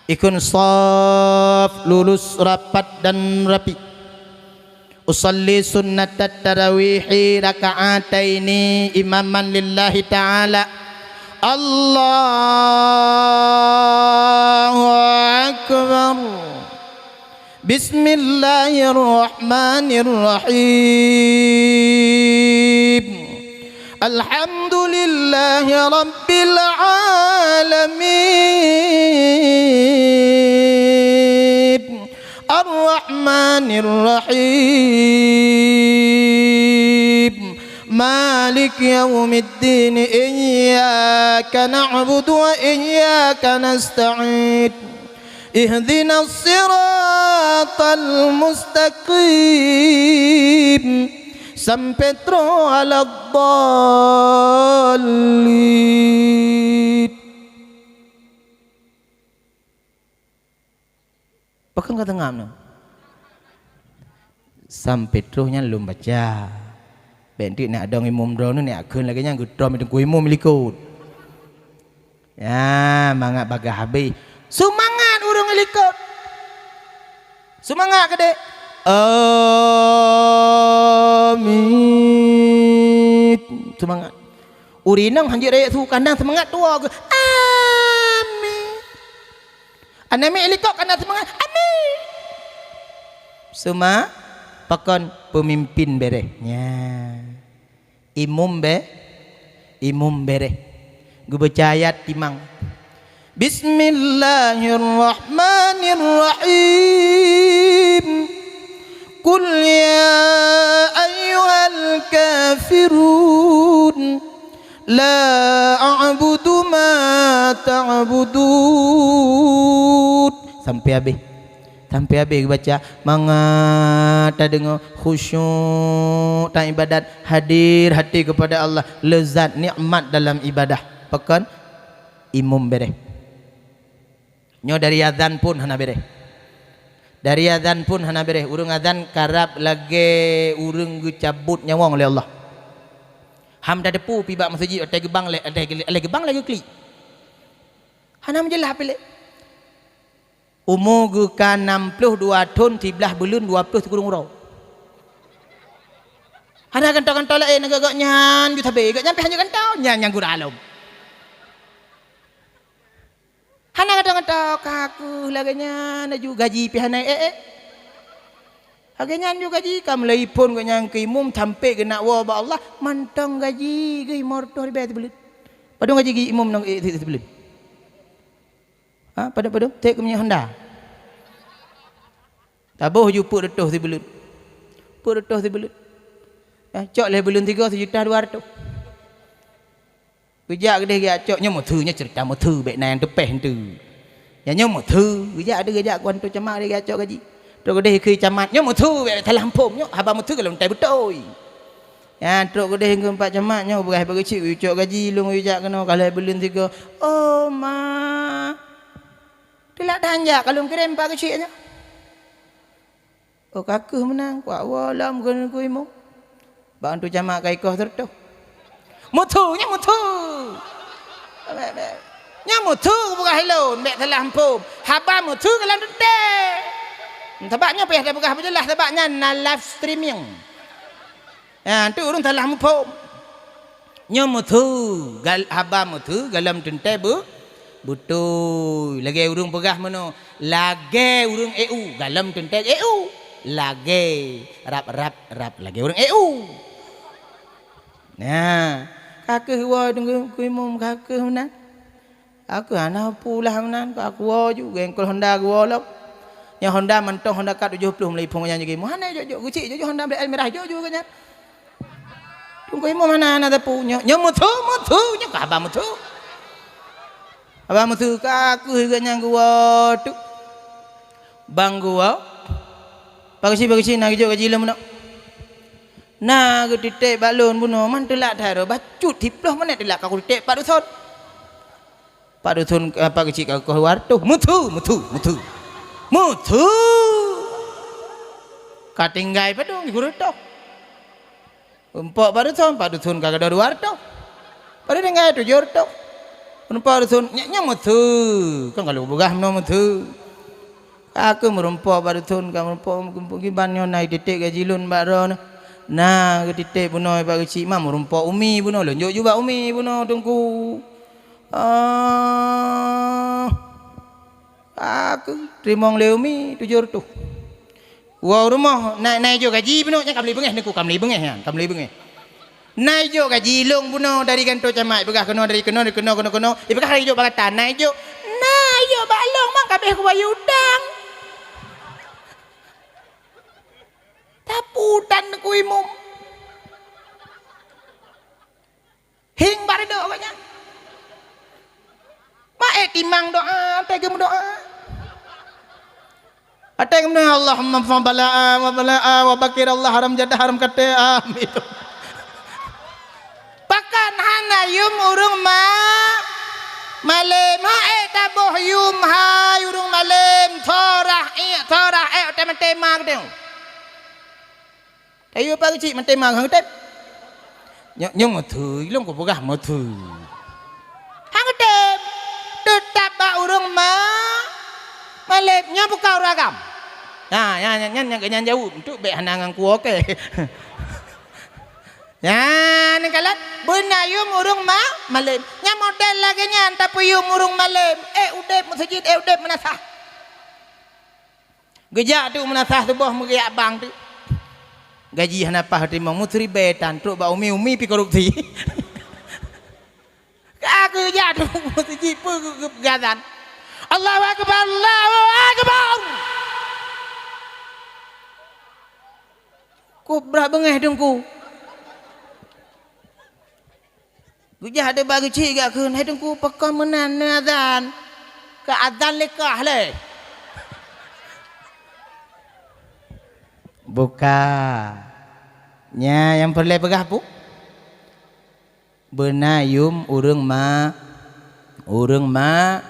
Ikun saf, lurus, rapat dan rapi. Usalli sunnatat tarawihi raka'ataini imaman lillahi ta'ala. Allahu Akbar. Bismillahirrahmanirrahim. Alhamdulillahi rabbil alamin. Arrahmanir rahim. Maliki yaumiddin. Iyyaka na'budu wa iyyaka nasta'in. Ihdinas siratal mustaqim. Sampai troh waladdallin. Pakon ka teungam nyoe? Sampai troh nyan lôn baca. Bèk teuk neujak dong imum droeneuh, neujak kheun lagèe nyan, geutrom teungku imum likot. Ya, mangat bagaih habéh. Seumangat ureueng likot. Seumangat keudéh. Amin. Seumangat. Ureueng inong hanjeuet rayeuk su kandang seumangat tuwoe geuh. Amin. Aneuk miet likot ka na seumangat, "Amin!" Seuma pakon peumimpin bèrèh. Nya. Imum bè-, imum bèrèh. Geubeuca ayat timang. Bismillahirrahmanirrahim. Qul ya ayyuhal kafirun. La a'budu ma ta'budun. Sampai habéh. Sampai habéh geubaca, mangat tadeungoe khusyuk, taibadat, hadir hati kepada Allah, leuzat, nikmat dalam ibadah. Pakon? Imum bereh. Nyoe dari azan pun hana bereh. Dari azan pun hana bereh. Ureuëng azan karab lagée ureuëng geucabot nyawöng lé Allah. Ham tateupeue pi bak meuseujid, watée geubang lé, watée geu-, lé geubang lé geuklik. Hana meujeulaih piléh. Umu geuh ka nam ploh dua thon, siblaih buleuen dua ploh sikureueng uroe. Hana gantoe-gantoe laén, gobnyan ju sabé, gobnyan pih hana gantoe, nyan nyang gura lom. Hana gantoe-gantoe, ka kheueh lagée nyan, laju gaji pih hana ék-ék. Lagée nyan ju gaji, ka mulai phon gobnyan keu imum sampoe geunak woe bak Allah, mantong gaji geuh limong reutôh ribée sibuleuen. Padub gaji geuh imum ngon ék sibuleuen? Ha, padub-padub? Trok keu minyeuk Honda. Taboh ju peuet reutôh sibuleuen. Peuet reutôh sibuleuen. Ya, cok lhée buleuen sigoe sijuta dua reutôh. Geujak keudeh geujak cok, nyoe meutheue, nyoe ceurita meutheue, bék na nyang teupéh enteuk. Ya, nyoe meutheue, geujak deh geujak keu antoe camat deh geujak cok gaji. Trok keudeh keu camat, nyoe meutheue, bék salah muphom, nyoe haba meutheue gohlom tai beutôi. Ya, trok keudeh keu pak camat, nyoe beurah bak geuchik, geuyue cok gaji, lôn geuyue jak keunoe ka lhée buleuen sigoe. Oh, ma. Teulat that jak ka lôn kirém pak geuchik nyoe. Oh, ka kheueh meunan, kuak woe lom keu, keu imum. Bak antoe camat ka ikoh sireutôh. Meutheue, nyan meutheue. Bék, bék. Nyan meutheue peugah lôn, bék salah muphom. Haba meutheue gohlom teuntée. Sabab nyoe payah tapeugah beujeulaih, sabab nyan na live streaming. Ha, tu ureuëng salah muphom. Nyoe meutheue, gal-, haba meutheue gohlom teuntée beu-, beutôi. Lagée ureuëng peugah meunoe, lagée ureuëng ék u, gohlom teuntée ék u. Lagée, rab-rab, rab lagée ureuëng ék u. Nah, ka kheueh woe teungku, keu imum ka kheueh meunan. Aku hana pulah meunan, ka kuwoe ju, gengkol Honda kuwoe lom. Nyang Honda mantong Honda Cut tujoh ploh meulai phon nyan jih, hana jok-jok, geuchik jok-jok Honda Black Almirah jok ju nyan. Teungku imum hana, hana teupeu nyoe, nyoe meutheue, meutheue, nyoe ka haba meutheue. Haba meutheue ka kheueh geuh nyang kuwoe tu. Bang kuwoe. Pak geuchik, pak geuchik, na geujok gaji lôn bunoe. Na geutitek bak lôn bunoe, man teulat that, bacut siploh menit teulat ka kutek pat duson. Pat duson, eh, pak geuchik ka koh dua reutôh. Meutheue, meutheue, meutheue. Meutheue. Ka tinggai padum sikureueng reutôh. Meurumpok pat duson, pat duson ka gadôh dua reutôh. Padum tinggai tujoh reutôh. Meurumpok duson, nyan, nyan meutheue. Kan ka lôn peugah meunoe meutheue. Ka kheueh meurumpok pat duson, ka meurumpok, meurumpok kiban nyoe na geutitek gaji lôn bak droeneuh. Na geutitek bunoe bak geuchik, ma meurumpok umi bunoe, lôn jok ju bak umi bunoe teungku. Ah, ka kheueh teurimong lé umi tujoh reutôh. Woe u rumoh, na, na jok gaji bunoe, nyan ka meuli beungéh teungku, ka meuli beungéh nyan, ka meuli beungéh. Na jok gaji lôn bunoe dari gantoe camat, ipeugah keunoe dari keunoe, dari keunoe, keunoe, keunoe. Ipeugah hai jok bak gata, na jok. Na jok bak lôn, mak, ka abéh kubayeue utang. Taputan ku imum. Hieng bak reudok awaknyan. Mak ék timang doa, teuh geumeudoa. Watée ngon Allahumma fa bala'a wa bala'a wa bakir Allah haram jadah haram katé, amin. Pakon hana yum ureuëng ma-, malém, hai taboh yum hai ureuëng malém, thorah ék, thorah ék watée maté ma geutanyoe. Tayue pak geuchik maté ma hang tém. Nyoe, nyoe meutheue, ilong kupeugah meutheue. Hang tém, teutap bak ureuëng ma, malém, nyoe bukan ureuëng agam. Nah, nyan, nyan, nyan, nyan, nyan jaweueb, untuk bék hana ngon kuwoe keu. Nyan kalon, beuna yum ureuëng ma, malém. Nyan model lagée nyan, tapeuyum ureuëng malém. Ék udeb meuseujid, ék udeb meunasah. Geujak teuk meunasah tuboh meugeujak bang teuk. Gaji hana paih teurimong, meuseuribée tan trok bak umi, umi pi korupsi. Ka geujak teuk meuseujid peu geupeugah azan. Allahu Akbar, Allahu Akbar. Kok brat beungéh teungku. Geujak deuba geuchik geukheun, "Hai Teungku, pakon meunan neuazan? Ka azan lé kah lé." Buka. Nya nyang peureulée peugah pu? Beuna yum ureuëng ma-, ureuëng ma-,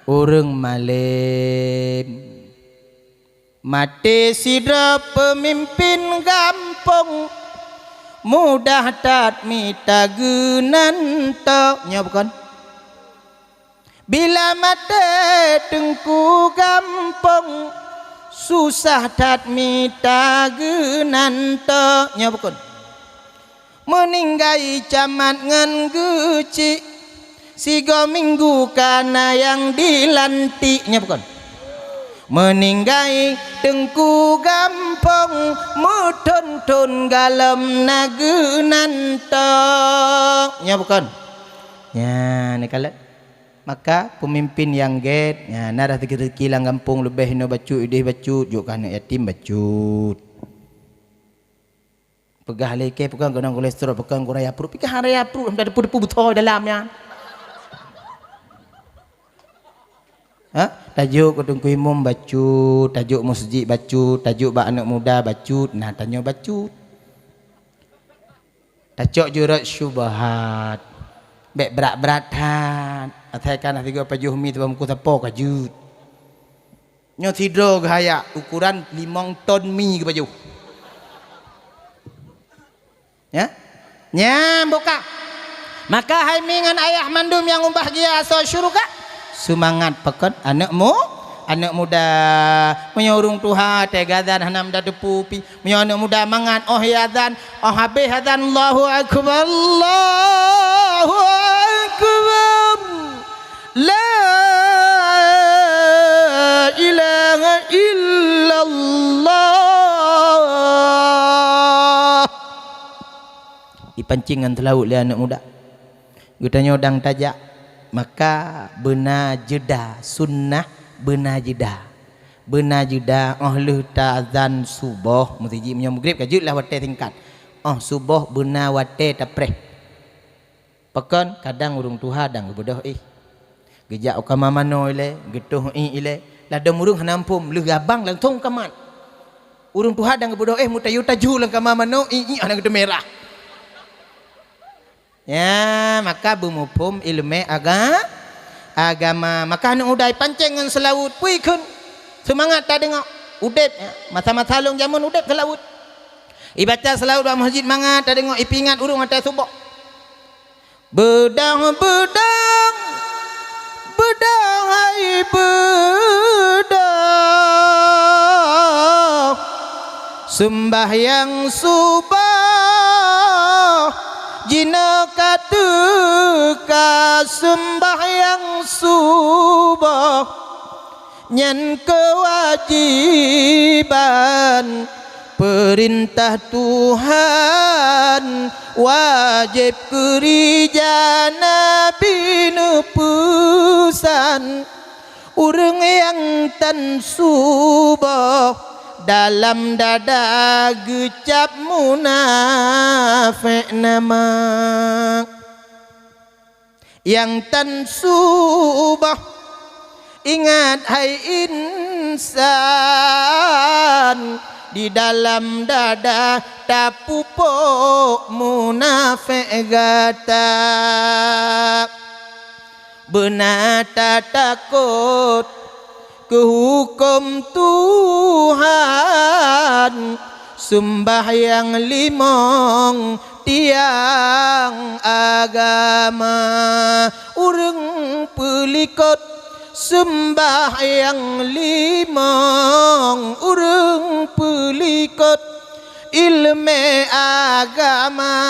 ureuëng malém. Maté sidroe peumimpén gampông, mudah that mita geunan tok. Nyoe bukon? Bila maté teungku gampông, susah that mita geunan tok. Nyoe bukon? Meuninggai camat ngon geuchik, sigoe minggu ka na nyang dilantik. Nyoe bukon? Meuninggai teungku gampông, meuthon-thon galom na geunan tok. Nyoe bukon? Nyan, neukalon. Maka peumimpén nyang gét, nyan, na rezeki-rezeki lam gampông leubeh inoe bacut, ideh bacut, jok keu aneuk yatim bacut. Peugah lé kèe, peugah keunong kolesterol, peugah kurang raya pruet, pih ka raya pruet, hana depu-depu beutôi dalam nyan. Ha? Tajok keu teungku imum bacut, tajok meuseujid bacut, tajok bak aneuk muda bacut, na tanyoe bacut. Tacok jurot syubhat. Bèk brat-brat that. Asai ka na sigoe pajoh mi teubang muku sapo ka jeuet. Nyoe sidroe geuhayak, ukuran limong ton mi geupajoh. Ya? Nyan buka. Maka hai mi ngon ayah mandum nyang mubahgia asoe syeuruga. Seumangat pakon aneuk mu-, aneuk muda. Meunyoe ureuëng tuha teuga azan hana meuda teupeu pi. Meunyoe aneuk muda mangat, óh azan, óh habéh azan, Allahu Akbar, Allahu Akbar. La ilaha illallah. Ipancing ngon seulaweuet lé aneuk muda. Geutanyoe dang tajak, maka beuna jeda, sunnah beuna jeda. Beuna jeda óh lheueh taazan suboh, meuseujid meunyoe meugreb ka jeuet lah watèe singkat. Óh suboh beuna watèe tapreh. Pakon kadang ureuëng tuha dang geubeudôh éh. Geujak u kama manoe ilèe, geutoh iék ilèe. Ladôm ureuëng hana muphom, lheueh abang langsông kamat. Ureuëng tuha dang geubeudôh éh, meutayue-tayue lam kama manoe, iék-iék hana geuteumeurah. Ya, maka beumuphom iéleumé aga-, agama. Maka aneuk muda ipancéng ngon seulaweuet, peue ikheun? Seumangat tadeungoe. Udeb, ya, masa-masa lôn jameun udeb seulaweuet. Ibaca seulaweuet bak meuseujid mangat tadeungoe, ipeuingat ureuëng watèe suboh. Beudôh, beudôh, beudôh hai beudôh, seumbahyang suboh, jinoe ka teuka seumbahyang suboh. Nyan keuwajéban peurintah Tuhan, wajéb keurija Nabi neupeusan. Ureuëng nyang tan suboh dalam dada geucab munafék nama. Nyang tan suboh, ingat hai insan, di dalam dada tapupok munafék gata. Beuna tatakot keu huköm Tuhan, seumbahyang limong tiang agama. Ureuëng peulikot seumbahyang limong, ureuëng peulikot iéleumé agama,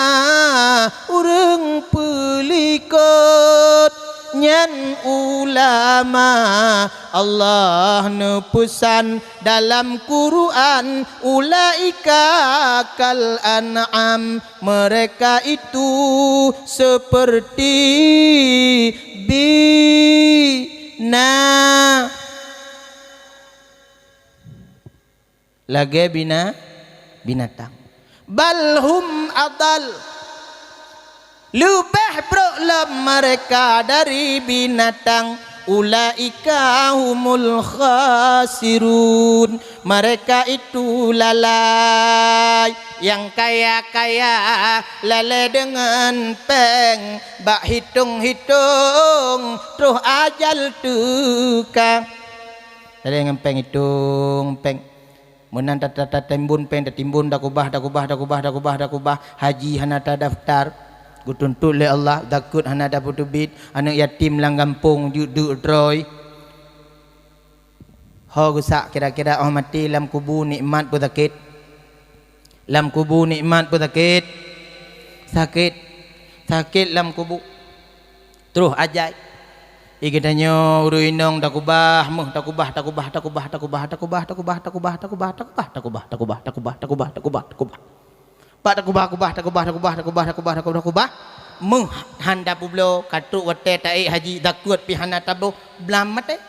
ureuëng peulikot nyan ulama. Allah neupeusan dalam Quran, "Ulaika kal an'am," mereka itu seperti bina-, lagèe bina-, binatang. Bal hum adal. Leubeh brok lom mereka dari binatang, ulaika humul khasirun. Mereka itu lalai, nyang kaya-kaya lalai deungon péng, bak hitong-hitong troh ajal teuka. Lalai ngon péng, hitong péng. Meunan ta-, ta-, tatimbun péng, tatimbun, takubah, takubah, takubah, takubah, takubah, haji hana tadaftar. Geutuntot lé Allah, zakeuet hana tapeuteubiet, aneuk yatim lam gampông jeuet deuk droe. Ho geusak kira-kira 'oh maté lam kubu nikmat peu sakét? Lam kubu nikmat peu sakét? Sakét. Sakét lam kubu. Troh ajai. Di geutanyoe ureueng inong takubah meuh, takubah, takubah, takubah. Bak takubah, kubah, takubah, takubah, takubah, takubah, takubah, takubah. Bak takubah, kubah, takubah, takubah, takubah, takubah, takubah. Meuh hana peubloe, ka trok watèe taék haji, zakeuet pih hana taboh, blam maté.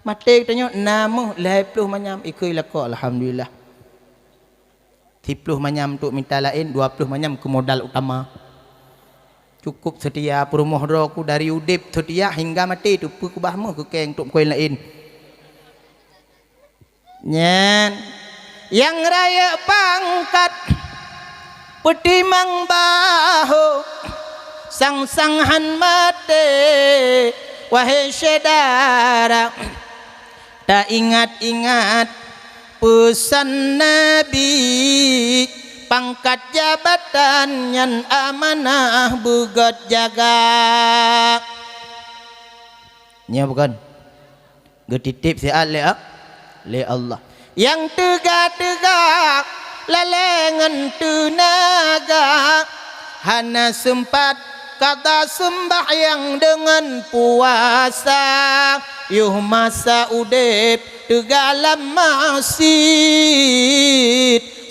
Maté geutanyoe na meuh lhèe ploh manyam, ikheun lakoe, alhamdulillah. Siploh manyam untuk mita laén, dua ploh manyam keu modal utama. Cukup seutia, peurumoh droe ku dari udép seutia hingga maté, teupeu kubah meuh keu kèe untuk meukawen laén. Nyan, nyang rayeuk pangkat, peutimang bahô, sang-sang han maté, wahé syedara. Taingat-ingat peusan Nabi, pangkat jabatan nyan amanah beugöt jaga. Nyoe bukon geutitip siat lé A-, lé Allah. Nyang teuga-teuga lalé ngon teunaga, hana seumpat kada seumbahyang deungon puasa. Yoh masa udép teuga lam maksiet,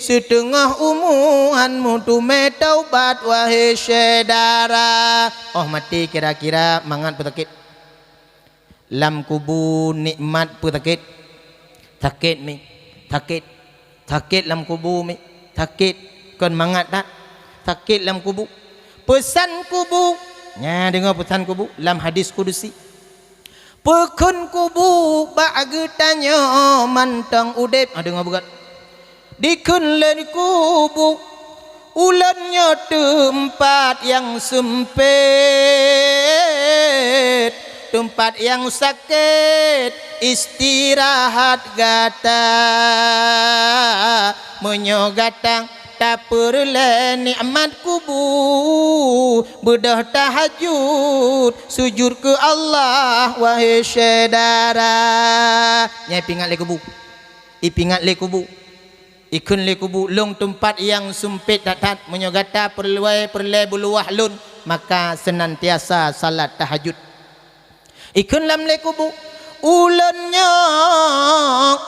siteungoh umu han meuteumé taubat, wahé syedara. 'Oh maté kira-kira mangat peusakét. Lam kubu nikmat peusakét. Sakét mi, sakét. Sakét lam kubu mi, sakét. Kon mangat that. Sakét lam kubu. Peusan kubu. Nyan deungoe peusan kubu lam hadis kudusi. Peukheun kubu bak geutanyoe mantong udép. Ah, deungoe beugöt. Dikheun lé kubu, ulôn nyoe teumpat nyang seumpét, teumpat nyang sakét, istirahat gata. Meunyoe gata tapeureulée nikmat kubu, beudôh tahajud, sujud keu Allah, wahé syedara. Nyan ipeuingat lé kubu. Ipeuingat lé kubu. Ikheun lé kubu, lôn teumpat nyang seumpét that-that, meunyoe gata peureulée, peureulée beuluwah lôn, maka seunantiasa salat tahajud. Ikheun lam lé kubu, ulôn nyoe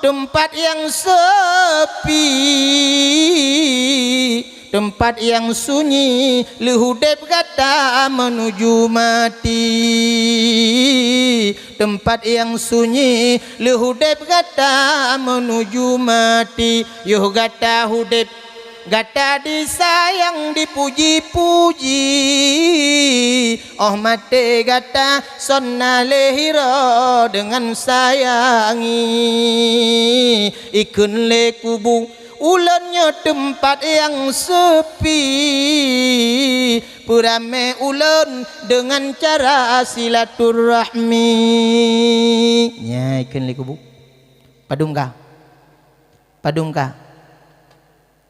teumpat nyang seupi, teumpat nyang sunyi, lheueh udép gata meunuju maté. Teumpat nyang sunyi, lheueh udép gata meunuju maté. Yoh gata udép, gata disayang, dipuji-puji. 'Oh maté gata sonna lé hiroe deungon sayangi. Ikheun lé kubu, ulôn nyoe teumpat nyang seupi, peuramé ulôn deungon cara silaturahmi. Nyan ikheun lé kubu. Padum ka? Padum ka?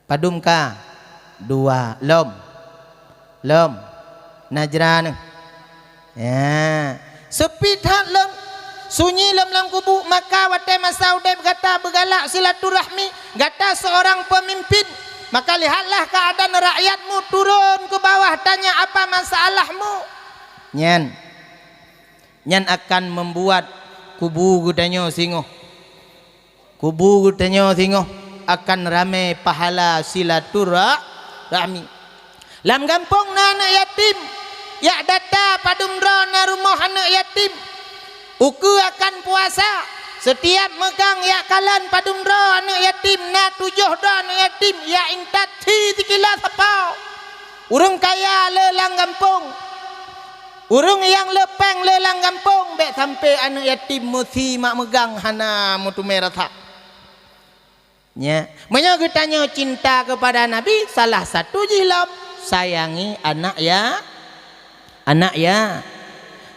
Padum ka? Dua. Lom. Lom. Najran. Ya. Seupi that lom. Sunyi lom lam kubu, maka watée masa udép gata beugalak silaturahmi, gata seorang peumimpin, maka lihatlah keuadaan rakyatmu turun keu bawah tanya apa masalahmu. Nyan. Nyan akan membuat kubu geutanyoe singoh. Kubu geutanyoe singoh akan ramé pahala silaturahmi. Lam gampông na aneuk yatim, jak data padum droe na rumoh aneuk yatim. Ukeue akan puasa, seutiap meugang jak kalon padum droe aneuk yatim, na tujoh droe aneuk yatim, jak intat si sikilo sapo. Ureuëng kaya le lam gampông, ureuëng nyang le péng le lam gampông, bék sampoe aneuëk yatim meusi mak meugang hana meuteumé rasa. Nya, meunyoe geutanyoe cinta keupada Nabi, salah satu jih lom sayangi anak ya-, anak ya-,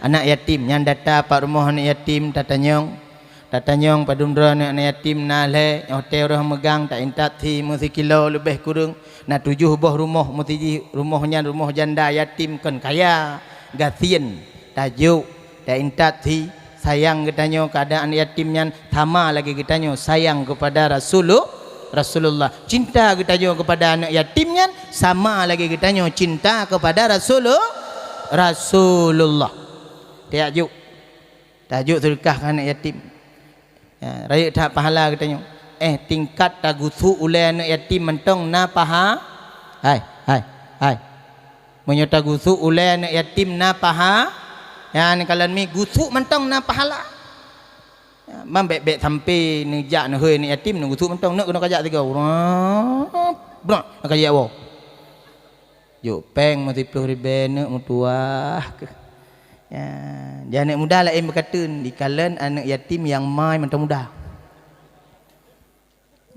anak yatim. Nyan data pat rumoh aneuk yatim tatanyong. Tatanyong padum droe aneuk yatim na lhée, nyoe watée roh meugang taintat si meusikilo leubeh kureueng, na tujoh boh rumoh, meusijih rumoh nyan rumoh janda yatim kon kaya, gasien, tajok, taintat si sayang geutanyoe keuadaan yatim nyan sama lagée geutanyoe sayang keupada Rasulu-, Rasulullah. Cinta geutanyoe keupada aneuk yatim nyan sama lagée geutanyoe cinta keupada Rasulu-, Rasulullah. Tajok. Tajok seudeukah keu aneuk yatim. Ya, rayeuk that pahala geutanyoe. Eh, tingkat tagusok ulée aneuk yatim mantong na paha-, hai, hai, hai. Meunyoe tagusok ulée aneuk yatim na paha-, nyan kalon mi gusok mantong na pahala. Ya, man bék-bék sampoe neujak neuhôi aneuk yatim neugusok mantong, neuk keunoe kajak tiga. Brok, brok, neuk kajak woe. Jok péng meusiploh ribée neuk meutuwah keuh. Ya, jadi aneuk muda laén beukateun, dikalon aneuk yatim nyang mai mantong muda.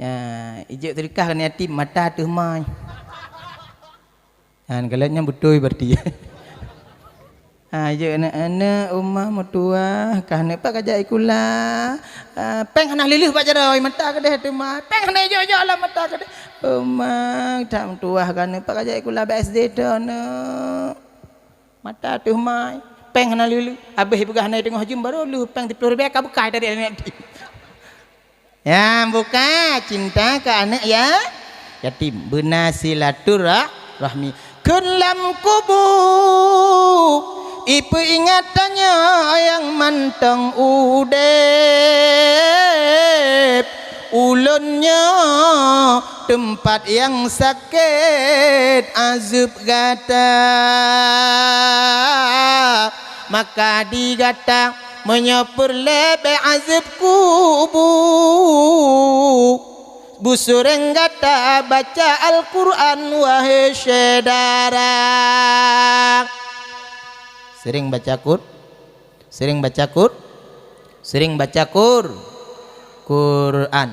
Ya, ijok seudeukah keu aneuk yatim mata teuh mai. Nyan kalon nyan beutôi berarti. Ha, ijok aneuk-aneuk uma meutuwah, kah aneuk pat kajak sikula. Ah, péng hana lheuh-lheuh bak jaroe, mata keudeh teuma. Péng hana ijok-ijok lam mata keudeh. Uma, that meutuwah kah aneuk pat kajak sikula bak S D droeneuh. Mata teuh mai, péng hana lheuh-lheuh. Abéh ipeugah na teungoh jeuem barô lheuh péng siploh ribée ka beukah dari aneuk yatim. Ya, buka cinta keu aneuk ya-, yatim. Beuna silaturahmi. Kheun lam kubu, ipeuingat tanyoe nyang mantong udeb. Ulôn nyoe teumpat nyang sakét azeueb gata. Maka di gata meunyoe peureulée bék azeueb kubu, beusureng gata baca Al-Qur'an, wahé syedara. Seuring baca Qur-, seuring baca Qur-, seuring baca Qur-, Qur'an.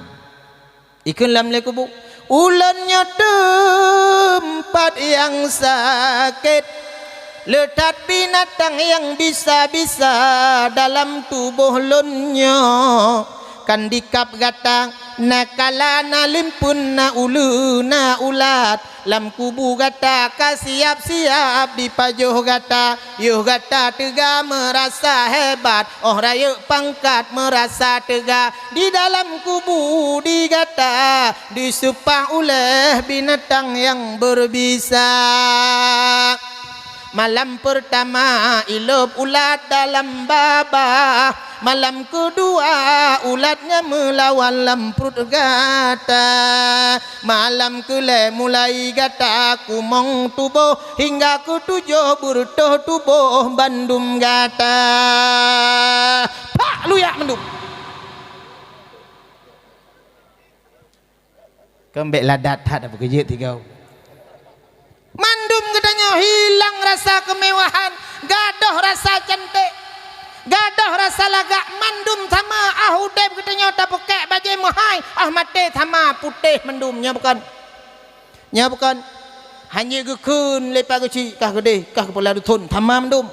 Ikheun lam lé kubu, ulôn nyoe teumpat nyang sakét, le that binatang nyang bisa-bisa dalam tuboh lôn nyoe. Kan dikab gata, na kala, na limpeuen, na uleue, na ulat. Lam kubu gata ka siab-siab dipajoh gata. Yoh gata teuga meurasa hebat, óh rayeuk pangkat meurasa teuga. Di dalam kubu di gata diseupah uleh binatang nyang beurbisa. Malam peurtama ilôb ulat dalam babah, malam keudua ulat nyan meulawan lam pruet gata. Malam keulhée mulai gata kumong tuboh, hingga keutujoh beureutoh tuboh bandum gata. Pak luyak mandum. Keumbek ladat that apa keujeuet tiga. Mandum geutanyoe hilang rasa keumewahan, gadôh rasa canték, gadôh rasa lagak, mandum sama ah udeb geutanyoe tapeukek bajée meuhai, ah maté sama putéh mandum, nyoe bukon? Nyoe bukon? Hana geukheun lé Pak Geuchik, kah keudeh, kah keupeula duthon, sama mandum.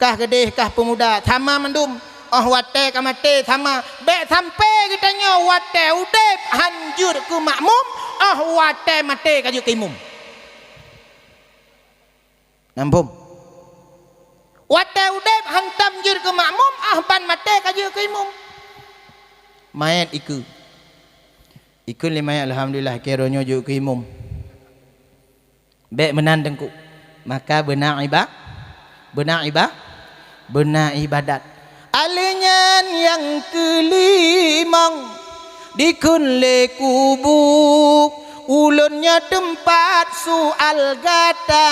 Kah keudeh, kah peumuda, sama mandum. Óh watée ka maté, sama. Bék sampoe geutanyoe watée udeb han jeuet keu makmum, óh watée maté ka jeuet keu imum. Nampôm. Watée udeb hantom jeuet keu makmum, óh ban maté ka jeuet keu imum. Manyét ikeue. Ikeue lé manyét, alhamdulillah, keu roh nyoe jeuet keu imum. Bék meunan teungku. Maka beuna iba-, beuna iba-, beuna ibadat. Alèh nyan nyang keulimong dikheun lé kubu, ulôn nyoe teumpat sual gata.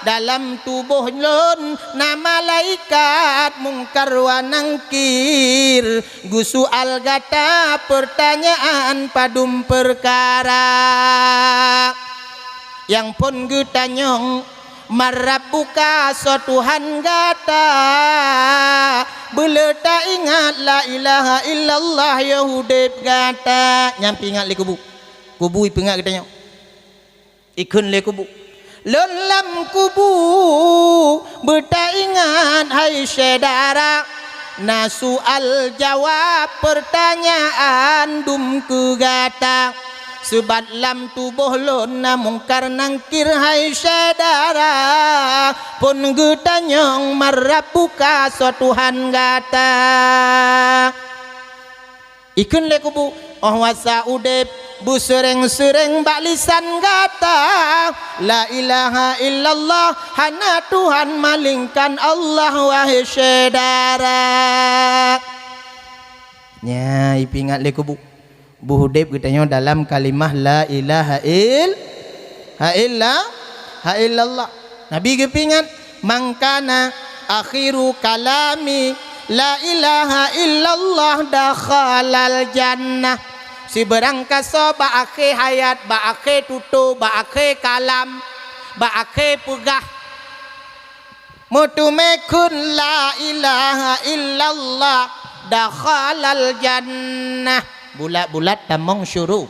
Dalam tuboh lôn na malaikat Mungkar wa Nangkir. Geusual gata peurtanyaan padum peukara. Nyang phon geutanyong, "Man Rabbuka, soe Tuhan gata?" Beuleu taingat la ilaha illallah yoh udeb gata. Nyan peuingat lé kubu. Kubu ipeuingat geutanyoe. Ikheun lé kubu. Lôn lam kubu beutaingat hai syedara. Na sual jawab peurtanyaan dum keu gata. Seubab lam tuboh lôn na Mungkar Nangkir hai syedara. Phon geutanyong, "Man Rabbuka, soe Tuhan gata?" Ikheun lé kubu, "Óh wasa udeb beuseureng-seureng bak lisan gata, la ilaha illallah, hana Tuhan malaingkan Allah, wahai syedara." Nyan ipeuingat lé kubu. Beuudeb geutanyoe dalam kalimah la ilaha il-, ha illa, ha illallah. Nabi geupeuingat, "Man kana akhiru kalami la ilaha illallah dakhalal jannah." Sibeurangkasoe bak akhé hayat, bak akhé tutoe, bak akhé kalam, bak akhé peugah, meuteumé kheun la ilaha illallah, dakhalal jannah. Bulat-bulat tamong syuru-,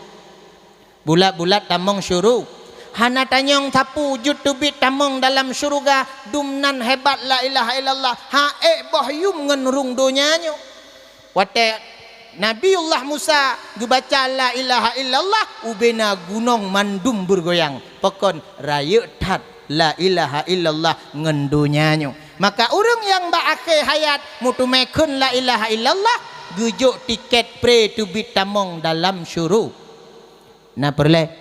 bulat-bulat tamong syuru-. Hana tanyong sapeue jeuet teubiet tamong dalam syeuruga, dum nan hebat la ilaha illallah, ha ék boh yum ngon rhueng donya nyoe. Watée Nabiullah Musa geubaca la ilaha illallah, ubena gunong mandum beugoyang. Pakon rayeuk that la ilaha illallah ngon donya nyoe. Maka ureuëng nyang bak akhé hayat meuteumé kheun la ilaha illallah, geujok tiket pré teubiet tamong dalam syuru-. Na peureulée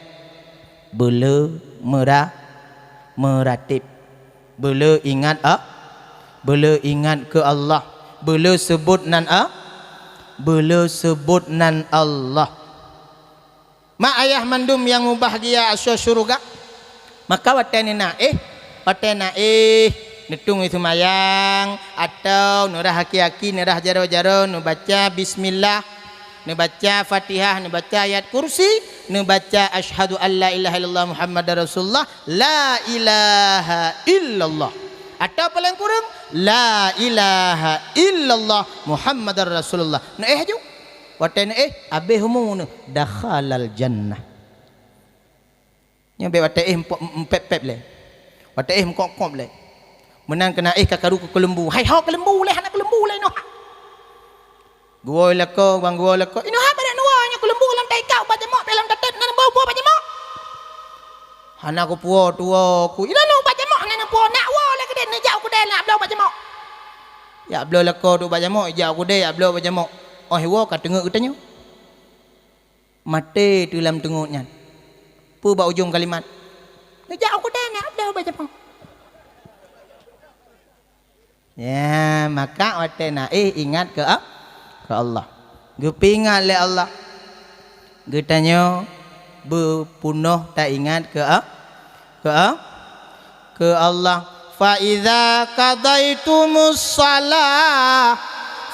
beuleu meura-, meuratéb, beuleu ingat a-, beuleu ingat keu Allah, beuleu seubot nan a-, beuleu seubot nan Allah. Mak ayah mandum nyang mubahgia asoe syeuruga, maka watée neunaéh, watée naéh, neutueng seumayang, atau neurah aki-aki, neurah jaroe-jaroe, neubaca bismillah, neubaca Fatihah, neubaca ayat kursi, neubaca asyhadu an la ilaha illallah Muhammadar Rasulullah, la ilaha illallah. Atau paléng kureueng, la ilaha illallah Muhammadar Rasulullah. Neuéh aju. Watée neuéh, abéh umu neuh, dakhalal jannah. Nyoe bék watée éh mpo-, mpép-pép lé. Watée éh mkop-kop lé. Meunan keunaéh ka karu keu keuleumbu. Hai ho keuleumbu lé, hana keuleumbu lé inoe. Geuwoe lakoe, bang geuwoe lakoe. Inoe hai badak nuwoe nyoe keuleumbu lam taika ubat jamok dalam tatet ngon bau-bau ubat jamok. Hana kupuwoe tuwoe ku. Inoe ubat jamok hana neupuwoe, nak woe lé keudeh neujak u keudè nak bloe ubat jamok. Jak bloe lakoe tu ubat jamok, jak u keudè jak bloe ubat jamok. Óh iwoe ka teungeut geutanyoe. Maté teuh lam teungeut nyan. Peue bak ujong kalimat? Neujak u keudè nak bloe ubat jamok. Ya, maka watée naéh ingat keu a-, keu Allah. Geupeuingat lé Allah. Geutanyoe beupeunoh taingat keu a-, keu a-, keu Allah. "Fa iza qadaitumus shalah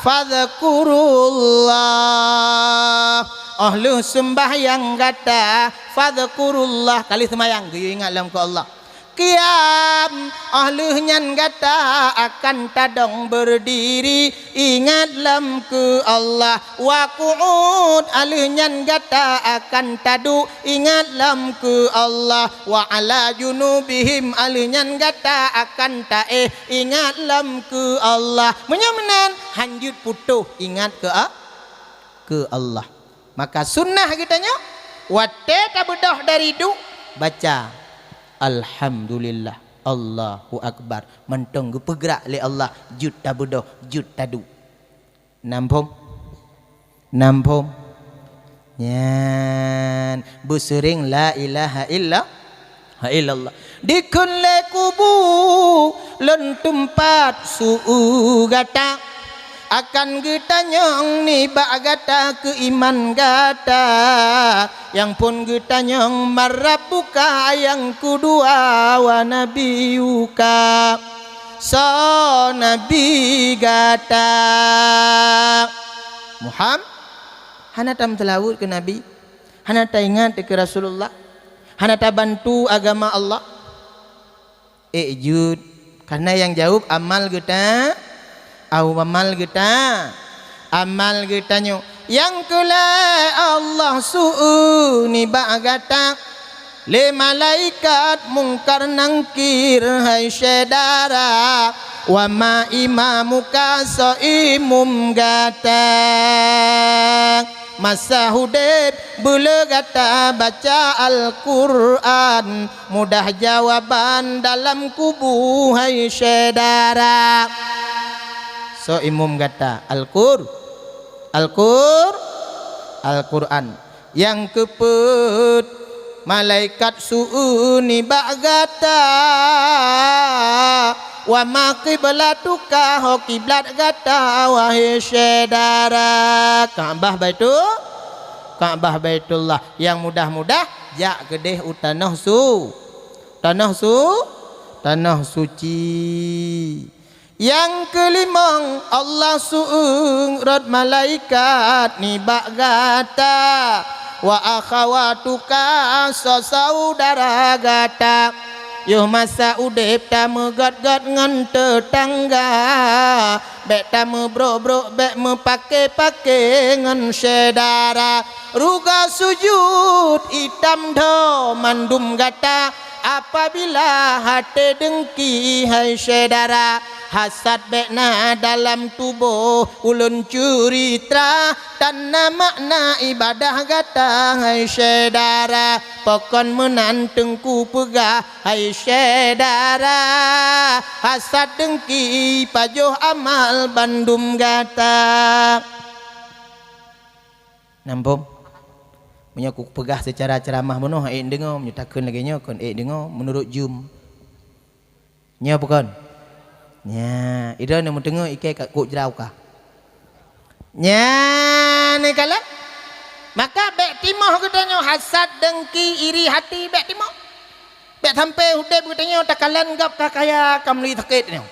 fadzkurullah." Óh lheueh seumbahyang gata, fadzkurullah, ka lheueh seumayang, geuyue ingat lom keu Allah. Qiyam, óh lheueh nyan gata akan tadong beurdiri, ingat lom keu Allah. Wa qu'ud, óh lheueh nyan gata akan taduek, ingat lom keu Allah. Wa 'ala junubihim, óh lheueh nyan gata akan taéh, ingat lom keu Allah. Meunyoe meunan, hanjeuet putôh ingat keu a-, keu Allah. Maka sunnah geutanyoe, watée tabeudôh dari duek, baca, "Alhamdulillah, Allahu Akbar." Mantong geupeugrak lé Allah, jeuet tabeudôh, jeuet taduek. Nam phom? Nam phom? Nyan, beuseureng la ilaha illa, ha illallah. Dikheun lé kubu lôn teumpat su-u gata, akan geutanyong nibak gata keu iman gata. Nyang phon geutanyong, "Man rabbuka?" Nyang keudua, "Wa nabiyyuka?" Soe nabi gata? Muham-, hana tameuseulaweuet keu Nabi? Hana taingat keu Rasulullah? Hana tabantu agama Allah? Ék jeuet. Karena nyang jaweueb amal geuta, au amal geuta, amal geutanyoe. Nyang keu lhèe Allah su-eu nibak gata lé malaikat Mungkar Nangkir, hai syedara, wa ma imamuka, soe imum gata. Masa udép beuleu gata baca Al-Qur'an, mudah jawaban dalam kubu, hai syedara. Soe imum gata? Al-Qur-, Al-Qur-, Al-Qur'an. Nyang keupeuet, malaikat su-eu nibak gata. Wa ma qiblatuka, ho kiblat gata, wahai syedara. Ka'bah Baitu-, Ka'bah Baitullah. Nyang mudah-mudah, jak keudeh u tanoh su-, tanoh su-, tanoh suci. Nyang keulimong, Allah su-eu rot malaikat nibak gata, wa akhawatuka, soe syedara gata. Yoh masa udép tameugöt-göt ngon teutangga, bèk tameubrôk-brôk, bèk meupaké-paké ngon syedara. Rugoe sujut itam dho mandum gata, apabila até deungki, hai syedara. Hasad bèk na dalam tuboh ulôn ceurita, tan na makna ibadah gata, hai syedara. Pakon meunan Teungku peugah, hai syedara, hasad deungki pajoh amal bandum gata. Nampông? Meunyoe kupeugah seucara ceuramah bunoe, ék deungoe, meunyoe takheun lagèe nyoe, kon ék deungoe meunurot jeuem. Nyoe bukon? Nya, idroeneuh meuteungoh ikèe ka kok jrau kah. Nyan kalon. Maka bèk timoh geutanyoe hasad, deungki, iri hati, bèk timoh. Bèk sampoe udép geutanyoe takalon gob ka kaya, ka meuli sakét nyoe.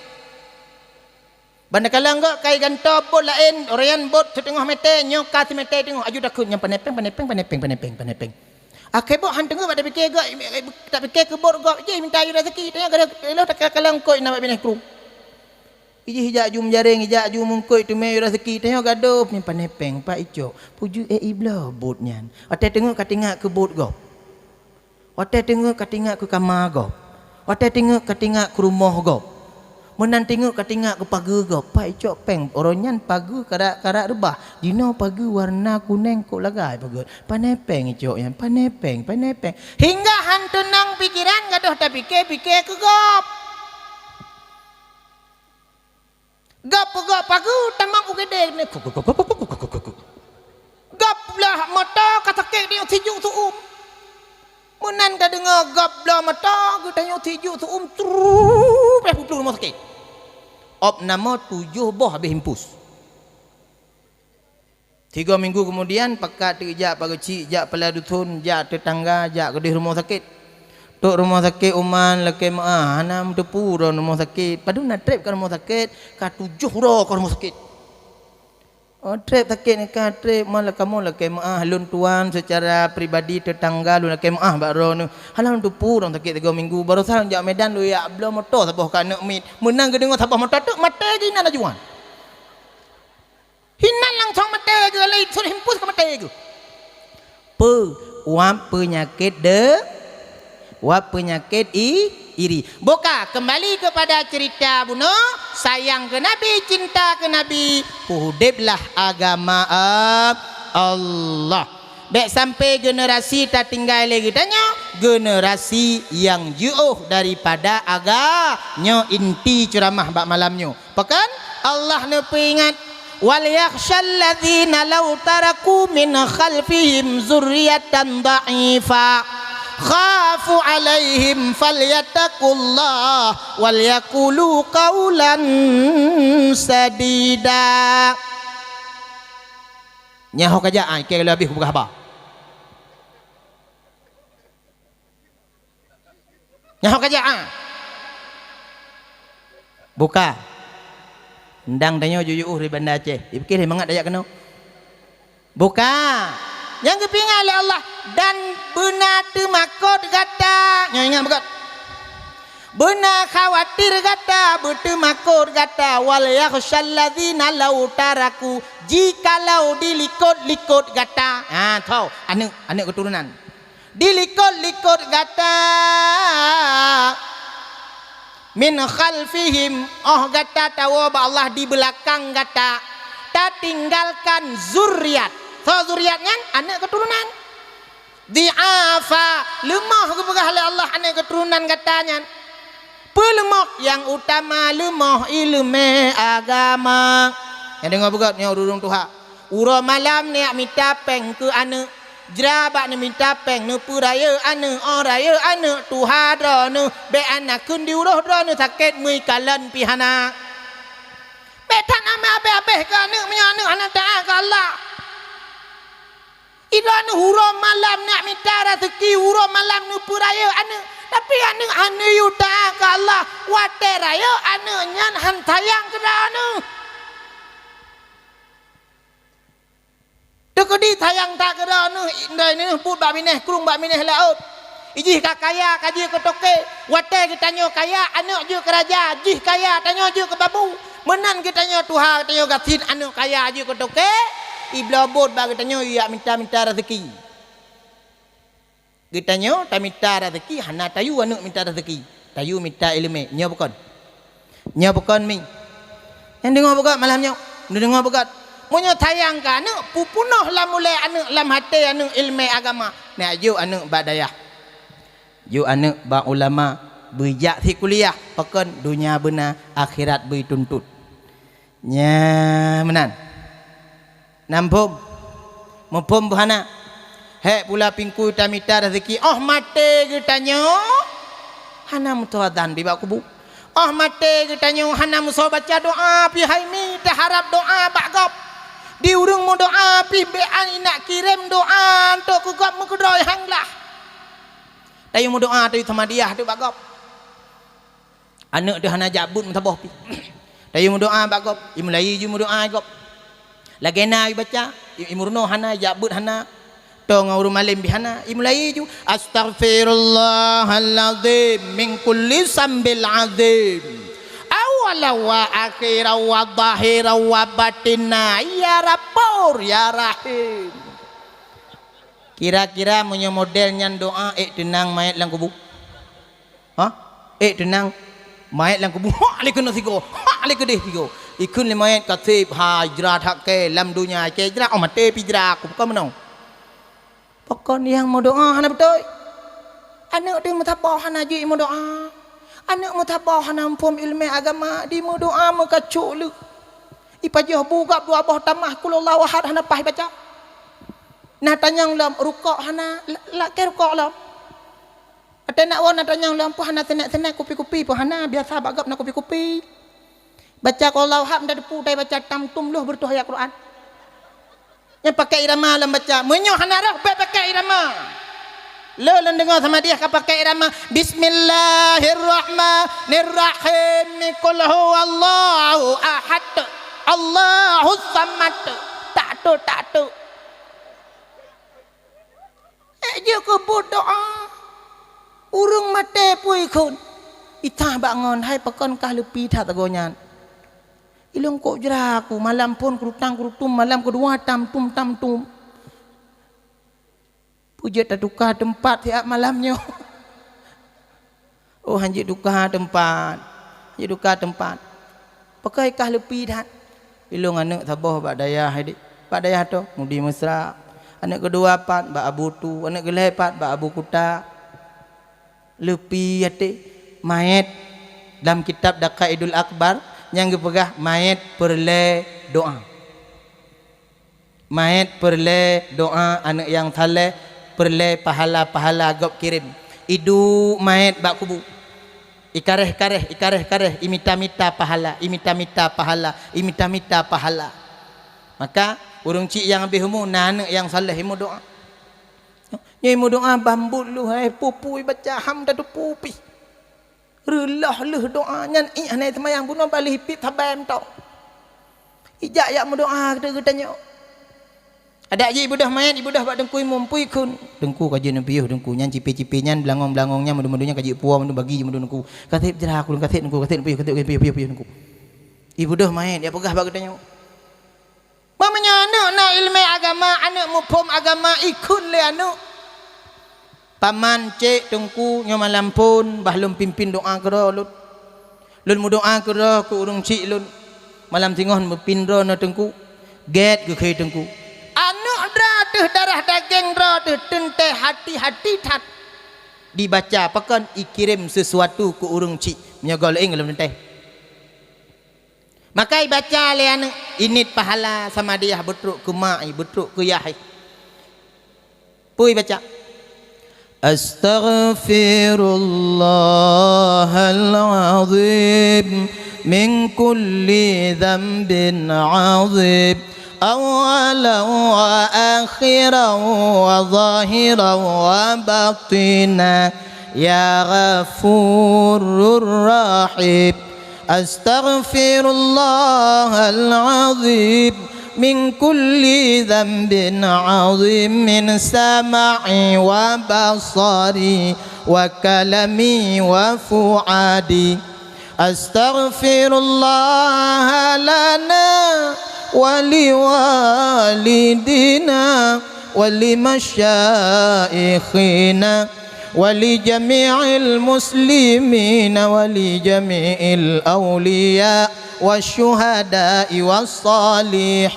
Ban takalon gob ka igantoe bot laén, uroe nyan bot siteungoh mètè, nyoe ka simètè teungoh, aju takheun nyan panèpèng, panèpèng, panèpèng, panèpèng, panèpèng. Akhé bot han teungoh bak tapike gob, tapike keu bot gob, jih minta aju raseuki, tanyoe gadôh, ilôh takalon eungkôt na bak binéh krueng. Ijih ijak ju meujareng, ijak ju meungkôt teumé aju raseuki, tanyoe gadôh nyan panèpèng, Pak Icok. Peue jeuet ék ibloe bot nyan. Watèe teungoh ka teuingat keu bot gob. Watèe teungoh ka teuingat keu kama gob. Watèe teungoh ka teuingat keu rumoh gob. Meunan teungoh ka teuingat keu pageue gob. Pak Icok péng, uroe nyan pageue karak-karak reubah. Jinoe pageue warna kunèng kok lagai pageue. Panèpèng Icok nyan, panèpèng, panèpèng. Hingga han teunang pikeran gadôh tapike-pike keu gob. Gob peugok pageue tamong U G D nyan. Gob bloe moto ka sakét tanyoe sijuek seu-uem. Meunan ka deungoe gob bloe moto geutanyoe sijuek seu-uem, truu, preh peuplueng rumoh sakét. Op namoe tujoh boh habéh impus. Tiga minggu keumudian, pakat teuk jak pageue chik, jak kepala dusun, jak teutangga, jak keudeh rumoh sakét. Trok rumoh sakét, uman lakèe meu'ah, hana meuteupeue droe rumoh sakét. Padub na trép ka rumoh sakét, ka tujoh uroe ka rumoh sakét. Oh, trép sakét nyan ka trép, man kamoe lakèe meu'ah, lôn tuan seucara pribadi teutangga lôn lakèe meu'ah bak droeneuh. Hana meuteupeue droe sakét tiga minggu, baroesa lôn jak Medan lôn jak bloe moto saboh keu aneuk miet. Meunan geudeungoe saboh moto teuk maté geuh inan laju nyan. Hinan langsong maté geuh, lé sudah impus ka maté geuh. Peue? Wab peunyakét de-, wab peunyakét i-, iri. Boka, kembali kepada cerita bunoe, sayang keu Nabi, cinta keu Nabi, peuudéplah agama a-, Allah. Bèk sampoe generasi tatinggai lé geutanyoe, generasi nyang jiôh daripada aga-, nyoe inti ceuramah bak malam nyoe. Pakon? Allah neupeuingat, "Wal yakhshal ladzina law taraku min khalfihim dzurriyyatan dha'ifa khafu 'alaihim falyattaqullah wal yaqulu qaulan sadida." Nyan ho ka jak, ah, ikèe ka lheueh habéh kupeugah haba. Nyan ho ka jak, ah. Boka. Endang tanyoe jujur di Banda Aceh. Ipike lé mangat tajak keunoe. Boka. Nyang geupeuingat lé Allah, Dan beuna teumakot gata. Nyoe ingat beugét. Beuna khawatir gata, beuteumakot gata. "Wal yakhsyal ladzina law taraku," jikalau dilikot-likot gata. Ha, tho, aneuk, aneuk keuturonan. Dilikot-likot gata. "Min khalfihim," óh gata tawoe bak Allah di beulakang gata, tatinggalkan zuriat. Soe zuriat nyan? Aneuk keuturonan. "Dhi'afa," leumoh geupeugah lé Allah aneuk keuturonan gata nyan. Peue leumoh? Nyang utama leumoh ileumé agama. Nyang deungoe beugét nyoe ureuëng tuha. Uroe malam neujak mita péng keu aneuk. Jra bak neumita péng, neupeurayeuk aneuk, óh rayeuk aneuk tuha droeneuh, bék hana kheun di uroe droeneuh sakét meuikalon pih hana. Bék that na meuabéh-abéh keu aneuk meunyoe aneuk hana taát keu Allah. Droeneuh uroe malam neujak mita raseuki, uroe malam neupeurayeuk aneuk, tapi aneuk hana yue taát keu Allah, watée rayeuk aneuk nyan han sayang keu droeneuh. Teukeudi sayang that keu droeneuh, indai neuh buet bak binéh krueng, bak binéh laôt. Ijih ka kaya, ka jeuet keu toke. Watée geutanyoe kaya, aneuk jeuet keu raja, jih kaya, tanyoe jeuet keu babu. Meunan geutanyoe tuha, geutanyoe gasien, aneuk kaya jeuet keu toke. Ibloe buet bak geutanyoe jak mita-mita raseuki. Geutanyoe tamita raseuki, hana tayue aneuk mita raseuki, tayue mita iéleumé. Nyoe bukon? Nyoe bukon mi? Nyang deungoe beugét malam nyoe, neudeungoe beugét. Meunyoe sayang keu aneuk, peupunoh lam ulée aneuk, lam até aneuk iéleumé agama. Neujok aneuk bak dayah, jok aneuk bak ulama, beujak sikuliah, pakon donya beuna, akhirat beuituntot. Nyan meunan. Na muphom? Muphom beuhana? Hék pula pingkui tamita raseuki, óh maté geutanyoe hana meutuha dan bibak kubu. Óh maté geutanyoe hana meusoe baca doa pih hai mi, taharab doa bak gob. Di ureuëng meudoa pih bék an inak kirém doa untuk keu gob meukeudroe hang lah. Tayue meudoa tayue samadiah tu bak gob. Aneuk teuh hana jak beuet meusaboh pih. Tayue meudoa bak gob, imulai ju meudoa gob. Lagée na ibaca, i-, imeurunoe hana, jak beuet hana. Toe ngon ureuëng malém pih hana, imulai ju, "Astaghfirullahal azim min kulli sambil azim. Awwala wa akhira wa zahira wa batina, ya Rabbur ya Rahim." Kira-kira meunyoe model nyan doa, ék teunang manyét lam kubu? Ha? Ék teunang. Manyét lam kubu, hak lé keunoe sigoe, hak lé keudeh sigoe. Ikheun lé manyét ka seb, ha, hijrah that kée lam donya, kée hijrah, oh, maté pih hijrah, aku bukan meunoe. Pakon nyang meudoa hana beutôi? Aneuk teuh meusaboh hana jeuet meudoa. Aneuk meusaboh hana muphom iéleumé agama, di meudoa meukacok leuh. Ipajoh bu gob dua boh tamah, Qul Huwallahu Ahad hana paih baca. Na tanyong lom, rukok hana, la-, lakée rukok lom. Watée nak woe na tanyong lom, peue hana seunek-seunek, kupi-kupi peue hana, biasa bak gob na kupi-kupi. Baca Qul Huwallahu Ahad, meunan teupeu tai baca tam tum lheueh beureutoh ayat Quran. Nyang pakai irama lam baca, meunyoe hana roh, bék pakai irama. Le lôn deungoe samadiah ka pakai irama, "Bismillahirrahmanirrahim, Qul Huwallahu Ahad, Allahus Samad." Tak tu, tak tu. Ék jeuet keu buet doa. Ureuëng maté peue ikheun? Itah bak ngon, hai pakon kah leupi that sagoe nyan. Ilong kok jra aku, malam phon keurutang-keurutang, malam keudua tam tum, tam tum. Peue jeuet tatuka teumpat siat malam nyoe? Oh, hanjeuet tuka teumpat. Hanjeuet tuka teumpat. Pakon kah leupi that? Ilong aneuk saboh bak dayah, bak dayah toh, Mudi Mesra. Aneuk keudua pat bak Abu Tu, aneuk keulhée pat bak Abu Kuta. Leupi até. Manyét, lam kitab Daqaiqul Akbar nyang geupeugah manyét peureulée doa. Manyét peureulée doa, aneuk nyang saleh peureulée pahala-pahala gob kirém. Iduek manyét bak kubu. Ikareh-kareh, ikareh-kareh, imita-mita pahala, imita-mita pahala, imita-mita pahala. Maka, ureuëng chik nyang habéh umu na aneuk nyang saleh imeudoa. Nyoe imeudoa bambot lheueh, hai, peue-peue ibaca ham tateupeue pih. Reuloh lheueh doa nyan, ié hana seumayang bunoe, bak lheueh pih saban mantong. Ijak jak meudoa keu geutanyoe. Adak jih ibeudôh manyét, ibeudôh bak teungku imum, peue ikheun. Teungku ka jeuet neupiôh teungku, nyan cipé-cipé nyan, beulangong-beulangong nyan, meudon-meudon nyan ka jeuet puwoe, meudon bagi meudon teungku. Ka sép jeurah ulôn, ka sép teungku, ka sép neupiôh, ka sép neupiôh, piôh, piôh teungku. Ibeudôh manyét, ya peugah bak geutanyoe. Meunyoe aneuk na ileumèe agama, aneuk muphom agama, ikheun lé aneuk. Paman, cék, teungku, nyoe malam phon bah lôn pimpin doa keudroe lôn. Lôn meudoa keudroe keu ureueng chik lôn. Malam singoh meupimpin droeneuh teungku. Gét geukheun teungku. Aneuk droe teuh darah dagéng droe teuh teuntèe hati-hati that. Dibaca pakon ikirém sisuatu keu ureueng chik meunyoe gohlom lôn teuntèe. Maka ibaca lé aneuk, init pahala samadiyah beutrok keu mak i, beutrok keu yah i. Peue ibaca? Astaghfirullahal azim min kulli dzanbin azim, awwalan wa akhiran wa zahiran wa batina, ya Ghafurur Rahim. Astaghfirullahal azim min kulli dzanbin azim, min sam'i wa basari wa kalami wa fuadi. Astaghfirullah lana wa liwalidina wa limasyaikhina wa li jami'il muslimina wa li jami'il auliya wasyuhada'i wassalihin.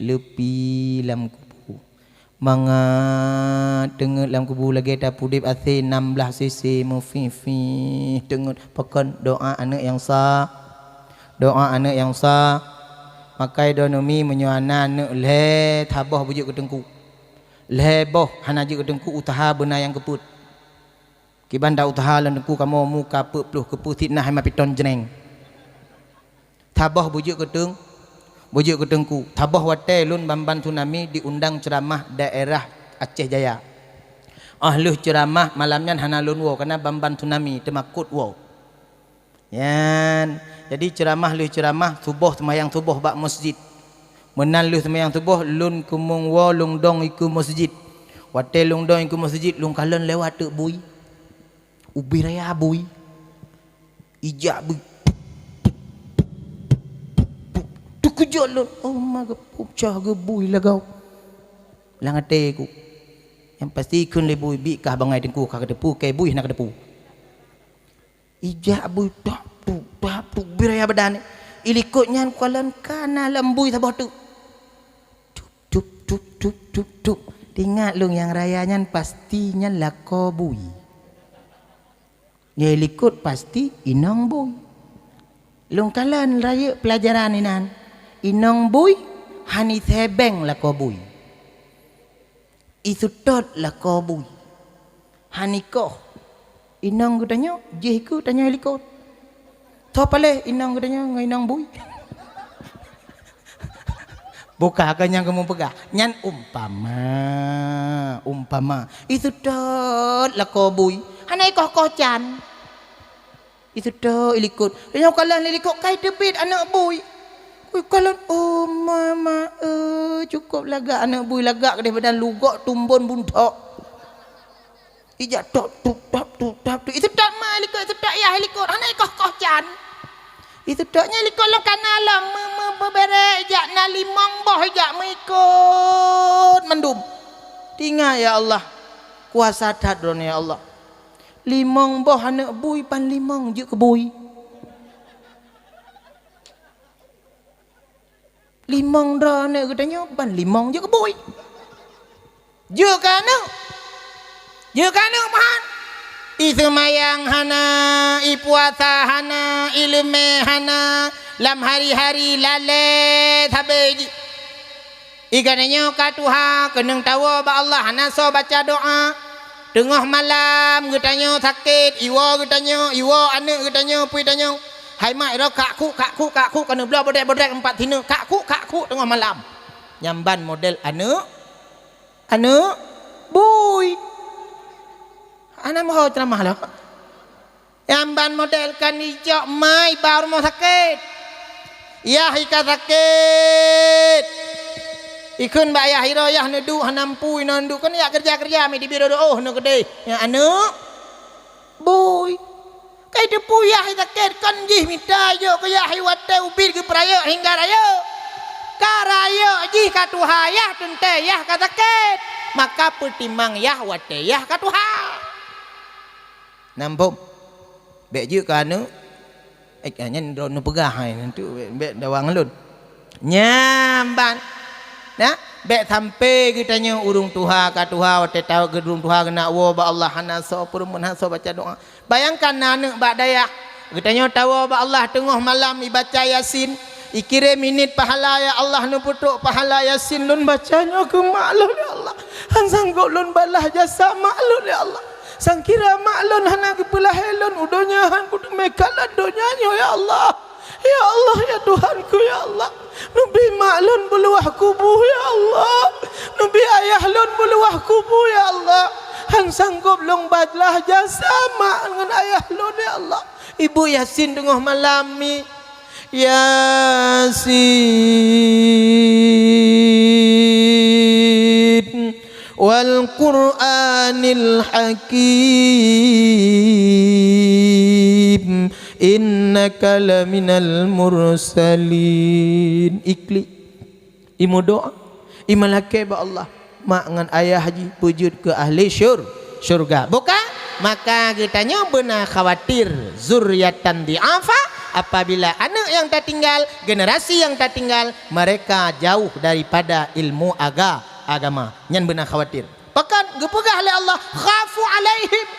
Leupi lam kubu. Mangat teungeut lam kubu lagèe tapeuudép asèe nam blaih sisi, meufi-fi teungeut. Pakon? Doa aneuk nyang sa. Doa aneuk nyang sa. Makai droeneuh mi meunyoe hana aneuk lhèe saboh beujeuet keu teungku. Lhèe boh hana jeuet keu teungku, useuha beuna nyang keupeuet. Kiban ta useuha lôn teungku, kamoe muka peuet ploh keupeuet sit na hai mapiton jreng. Saboh beujeuet keu teung-, beujeuet keu teungku. Saboh watèe lôn ban-ban tsunami diundang ceuramah daerah Aceh Jaya. Óh lheueh ceuramah malam nyan hana lôn woe, kareuna ban-ban tsunami teumakot woe. Nyan, jadi ceuramah lheueh ceuramah suboh, seumayang suboh bak meuseujid. Meunan lheueh seumayang suboh, lôn keumong woe lôn dong dikeue meuseujid. Watèe lôn dong dikeue meuseujid, lôn kalon lewat teuk bui. Ubé raya bui. Ijak bui. Teukeujot lôn, "Oh ma, geupucah geubui lagèe." Lam até ku. Nyang pasti kheun lé bui, "Bit kah bangai teungku ka kateupeue, keu bui hana kateupeue." Ijak bui, tap, tup, tap, tup, ubé raya badan. Ilikot nyan kukalon ka na lam bui saboh teuk. Tup, tup, tup, tup, tup, tup. Teuingat lôn nyang raya nyan pasti nyan lakoe bui. Nyang ilikot pasti inong bui. Lôn kalon rayeuk peulajaran inan. Inong bui hana isebeng lakoe bui. Iseutôt lakoe bui. Hana ikoh. Inong geutanyoe jih keu tanyoe likot. Soe paléh inong geutanyoe ngon inong bui? Buka keu nyang kamoe peugah. Nyan umpama, umpama. Iseutôt lakoe bui. Hana ikoh-koh can. Iseutôt ilikot. Nyoe kalon ilikot kai teubiet aneuk bui. Kui kalon, "Oh, mama, eh, cukup lagak aneuk bui, lagak keudeh badan lugok tumbon buntok." Ijak tok, tup, tap, tup, tap, tup. Iseutôt ma ilikot, iseutôt yah ilikot. Hana ikoh-koh can. Iseutôt nyan ilikot lôn kana lom, me-, me-, meubèrèk ijak na limong boh ijak meuikot mandum. Teuingat, ya Allah. Kuasa that Droeneuh, ya Allah. Limong boh aneuk bui ban limong jeuet keu bui. Limong droe aneuk geutanyoe ban limong jeuet keu bui. Jeuet keu aneuk. Jeuet keu aneuk meuhan. Iseumayang hana, ipuasa hana, ileumèe hana, lam hari-hari lalè sabe jih. Ié geutanyoe ka tuha, keunong tawoe bak Allah, hana soe baca doa. Teungoh malam geutanyoe sakét, iwoe geutanyoe, iwoe aneuk geutanyoe, pui tanyoe. Hai mak, iroe kak kuk, kak kuk, kak kuk, keuneuk bloe bodrek-bodrek teumpat sineuk, kak kuk, kak kuk teungoh malam. Nyan ban model aneuk, aneuk bui. Hana meuho ceuramah lom. Nyan ban model kan ijok mai bak rumoh sakét. Yah i ka sakét. Ikheun bak yah, i droe yah neuduek hana mampu, inoe neuduek, kon jak keureuja-keureuja, mi teubiet doh-doh neuh keudeh. Nyan aneuk bui. Kai teupeu yah i sakét, kon jih mita jok keu yah i watée ubit geupeurayeuk hingga rayeuk. Ka rayeuk jih ka tuha yah, teuntée yah ka sakét. Maka peutimang yah watée yah ka tuha. Nambom. Bék jeuet keu aneuk. Eh, nyan droeneuh peugah hai, nantu bék, bék dawa ngon lôn. Nyan ban. Nah, bék sampoe geutanyoe ureuëng tuha ka tuha, watée tawoe geu ureuëng tuha geunak woe bak Allah hana soe peurumoh, hana soe baca doa. Bayangkan na aneuk bak dayah. Geutanyoe tawoe bak Allah teungoh malam ibaca Yasin, ikirém minit pahala, "Ya Allah, neupeutrok pahala Yasin lôn baca nyoe keu mak lôn, ya Allah. Han sanggob lôn balah jasa mak lôn, ya Allah. Sangkira mak lôn hana geupeulahé lôn u donya, han kuteumé kalon donya nyoe, ya Allah. Ya Allah, ya Tuhanku, ya Allah. Neubi mak lôn beuluwah kubu, ya Allah. Neubi ayah lôn beuluwah kubu, ya Allah. Han sanggob lôn balah jasa mak ngon ayah lôn, ya Allah." Ibu Yasin teungoh malam mi. Yasin wal Qur'anil Hakim, innaka laminal mursalin. Iklik. Imeudoá, imeulakée bak Allah, mak ngon ayah jih beujeuet keu ahli syur-, syurga. Bukan? Maka geutanyoe beuna khawatir, zurriyatan dhi'afa, apabila aneuk nyang tatinggal, generasi nyang tatinggal, mereka jauh daripada ilmu aga-, agama. Nyan beuna khawatir. Pakon geupeugah lé Allah, "Khafu alaihim."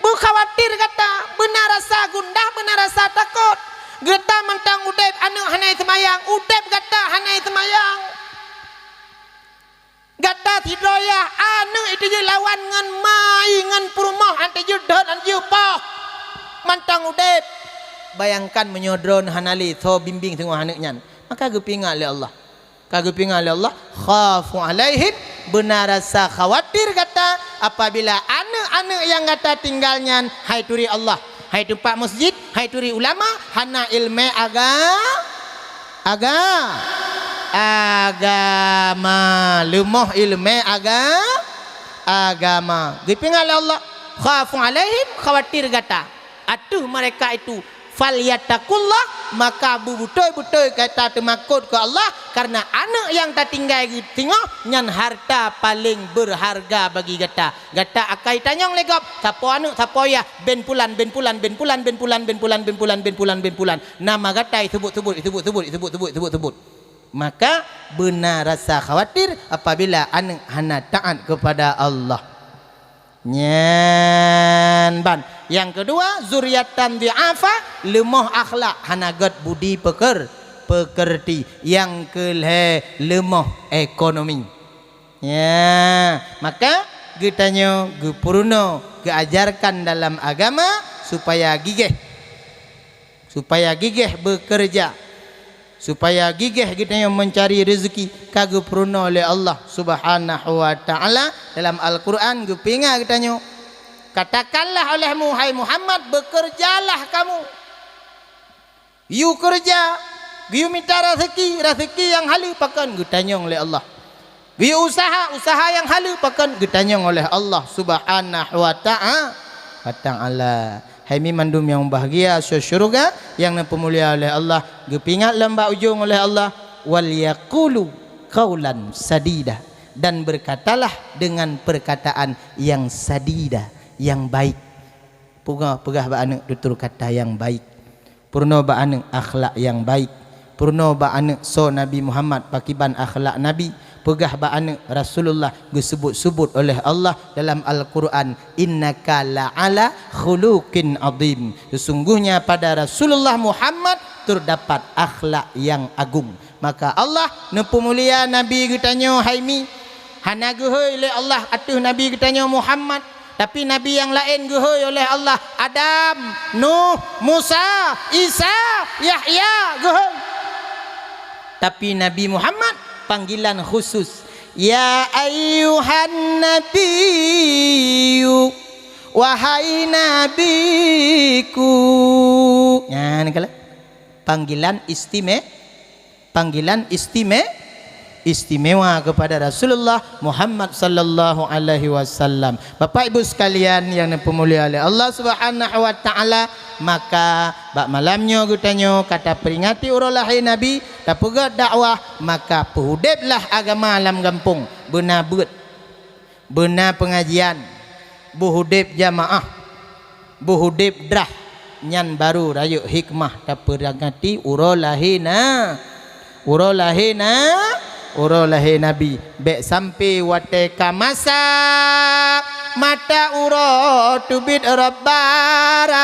Beukhawatir gata, beuna rasa gundah, beuna rasa takot. Gata mantong udeb, aneuk hana seumayang, udeb gata hana seumayang. Gata sidroe yah, aneuk iteujeuet lawan ngon ma i, ngon peurumoh, han teujeuet dot, han teujeuet poh. Mantong udeb. Bayangkan meunyoe droeneuh hana lé soe bimbéng singoh aneuk nyan, maka geupeuingat lé Allah. Ka geupeuingat lé Allah, "Khafu alaihim," beuna rasa khawatir gata apabila aneuk-aneuk nyang gata tinggal nyan hai turi Allah, hai teumpat masjid, hai turi ulama, hana ileumé aga-, aga-, agama, leumoh ileumé aga-, agama. Geupeuingat lé Allah, "Khafu alaihim," khawatir gata. Ateueh mereka itu, "Falyattaqullah," maka beubeutôi-beutôi gata teumakot keu Allah, kareuna aneuk nyang tatinggai geutingoh nyan harta paleng beurharga bagi gata. Gata akai tanyong lé gob, sapo aneuk, sapo yah, ben pulan, ben pulan, ben pulan. Nama gata isebut-sebut, isebut-sebut, isebut-sebut, isebut-sebut. Maka beuna rasa khawatir apabila aneuk hana taat keupada Allah. Nyan ban. Nyang keudua, zurriyatan dhi'afa, leumoh akhlak, hana gét budi peukeur-, peukeurti. Nyang keulhée, leumoh ekonomi. Ya, maka geutanyoe geupeurunoe, geuajarkan dalam agama supaya gigéh. Supaya gigéh beukeureuja, supaya gigéh geutanyoe meuncari reuzeuki, ka geupeurunoe lé Allah Subhanahu wa Ta'ala. Dalam Al-Qur'an geupeuingat geutanyoe, "Katakanlah olehmu, hai Muhammad, beukeureujalah kamu." Yue keureuja, geuyue mita raseuki, raseuki nyang haleue pakon geutanyong lé Allah. Geuyue usaha, usaha nyang haleue pakon geutanyong oleh Allah Subhanahu wa Ta'a-, wa Ta'ala. Hai mi mandum nyang bahgia, syurga nyang neupeumulia oleh Allah, geupeuingat lam bak ujong oleh Allah, "Wal yaqulu qaulan sadida," dan berkatalah dengan perkataan yang sadida, yang baik. Peugah, peugah bak aneuk tutur kata yang baik. Peurunoe bak aneuk akhlak nyang baik. Peurunoe bak aneuk soe Nabi Muhammad, pakriban akhlak Nabi. Peugah bak aneuk Rasulullah geusebut-sebut oleh Allah dalam Al-Qur'an, "Innaka la'ala khuluqin azim." Sesungguhnya pada Rasulullah Muhammad terdapat akhlak yang agung. Maka Allah neupeumulia Nabi geutanyoe hai mi. Hana geuhôi lé Allah ateueh Nabi geutanyoe Muhammad. Tapi nabi nyang laén geuhôi oleh Allah, Adam, Nuh, Musa, Isa, Yahya, geuhôi. Tapi Nabi Muhammad panggilan khusus, "Ya ayyuhan nabiyyu, wahai nabiku." Nyan kalau panggilan istime-, panggilan istime-, istimewa kepada Rasulullah Muhammad sallallahu alaihi wasallam. Bapak Ibu sekalian yang dipeumulia oleh Allah Subhanahu wa Taala, maka bak malam nyoe geutanyoe ka taperingati uroe lahé Nabi, tapeugét dakwah, maka peuudeblah agama lam gampông, beuna beuet, beuna peungajian, beuudeb jamaah, beuudeb drah, nyan baru rayeuk hikmah taperingati uroe lahé na, uroe lahé na, uroe lahé Nabi. Bék sampai watée ka masak, mata uroe teubiet rot barat,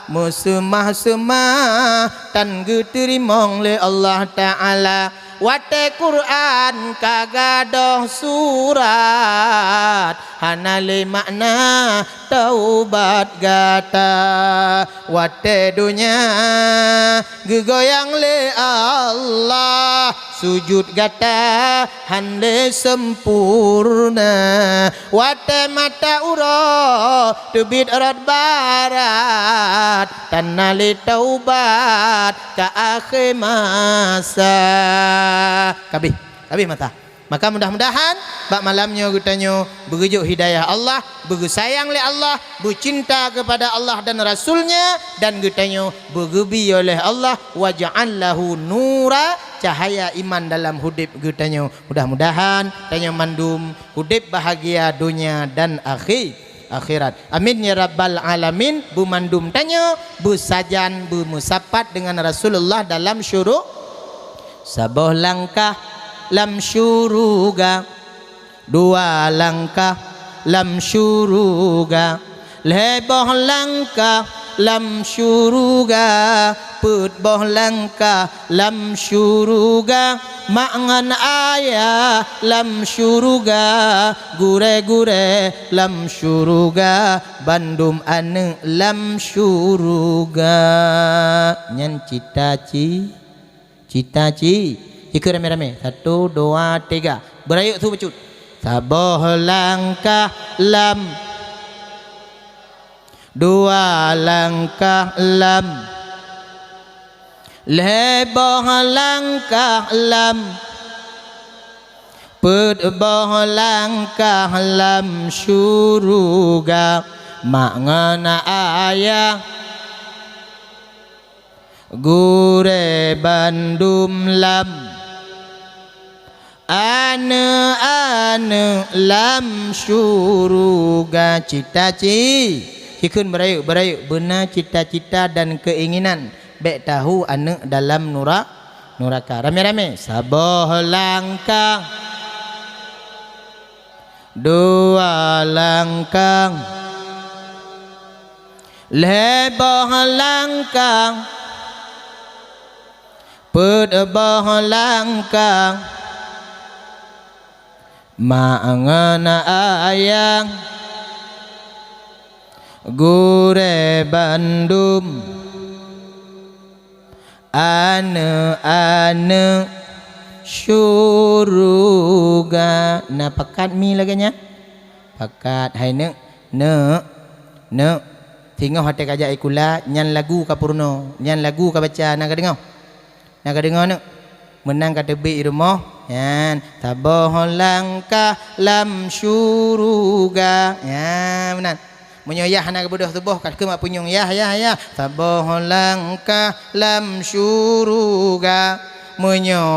meuseumah-seumah tan geuteurimong lé Allah Taala. Watée Quran ka gadôh surat, hana lé makna taubat gata. Watée donya geugoyang lé Allah, sujut gata han lé sempurna. Watée mata uroe teubiet rot barat, tan na lé taubat ka akhé masa. Kabeh, kabeh masa. Maka mudah-mudahan bak malam nyoe geutanyoe beugeujok hidayah Allah, beugeusayang lé Allah, beucinta kepada Allah dan Rasul-Nya, dan geutanyoe beugeubi oleh Allah, waja'al lahu nura, cahaya iman dalam udeb geutanyoe. Mudah-mudahan tanyoe mandum udeb bahagia donya dan akhé-, akhirat. Amin ya rabbal alamin. Beumandum tanyoe beusajan beumeusapat deungon Rasulullah dalam syuru-, saboh langkah lam syuruga, dua langkah lam syuruga, lhée boh langkah lam syuruga, peuet boh langkah lam syuruga, mak ngon ayah lam syuruga, gurée-gurée lam syuruga, bandum aneuëk lam syuruga. Nyan cita-ci-, cita-ci-, cikheun ramé-ramé. Satu, dua, tiga. Beurayeuk su bacut. Saboh langkah lam, dua langkah lam, lhée boh langkah lam, peuet boh langkah lam syuruga, mak ngon ayah, gurée bandum lam, aneuëk-aneuëk lam syuruga. Cita-ci-, cikheun beurayeuk, beurayeuk, beuna cita-cita dan keinginan. Bék tahu aneuëk dalam nura-, nuraka. Ramé-ramé, saboh langkah, dua langkah, lhée boh langkah, peuet boh langkah, mak ngon ayah, gurée bandum, aneuëk-aneuëk syuruga. Na pakat mi lagée nyan? Pakat, hai neuk, neuk, neuk. Singoh watée kajak sikula, nyan lagu kapeurunoe, nyan lagu kabaca, na kadeungoe? Na kadeungoe neuk? Meunan kateubiet di rumoh, nyan, saboh langkah lam syuruga. Nyan, meunan. Meunyoe yah hana geubeudôh tuboh, ka keumat punyueng yah, yah, yah. Saboh langkah lam syuruga. Meunyoe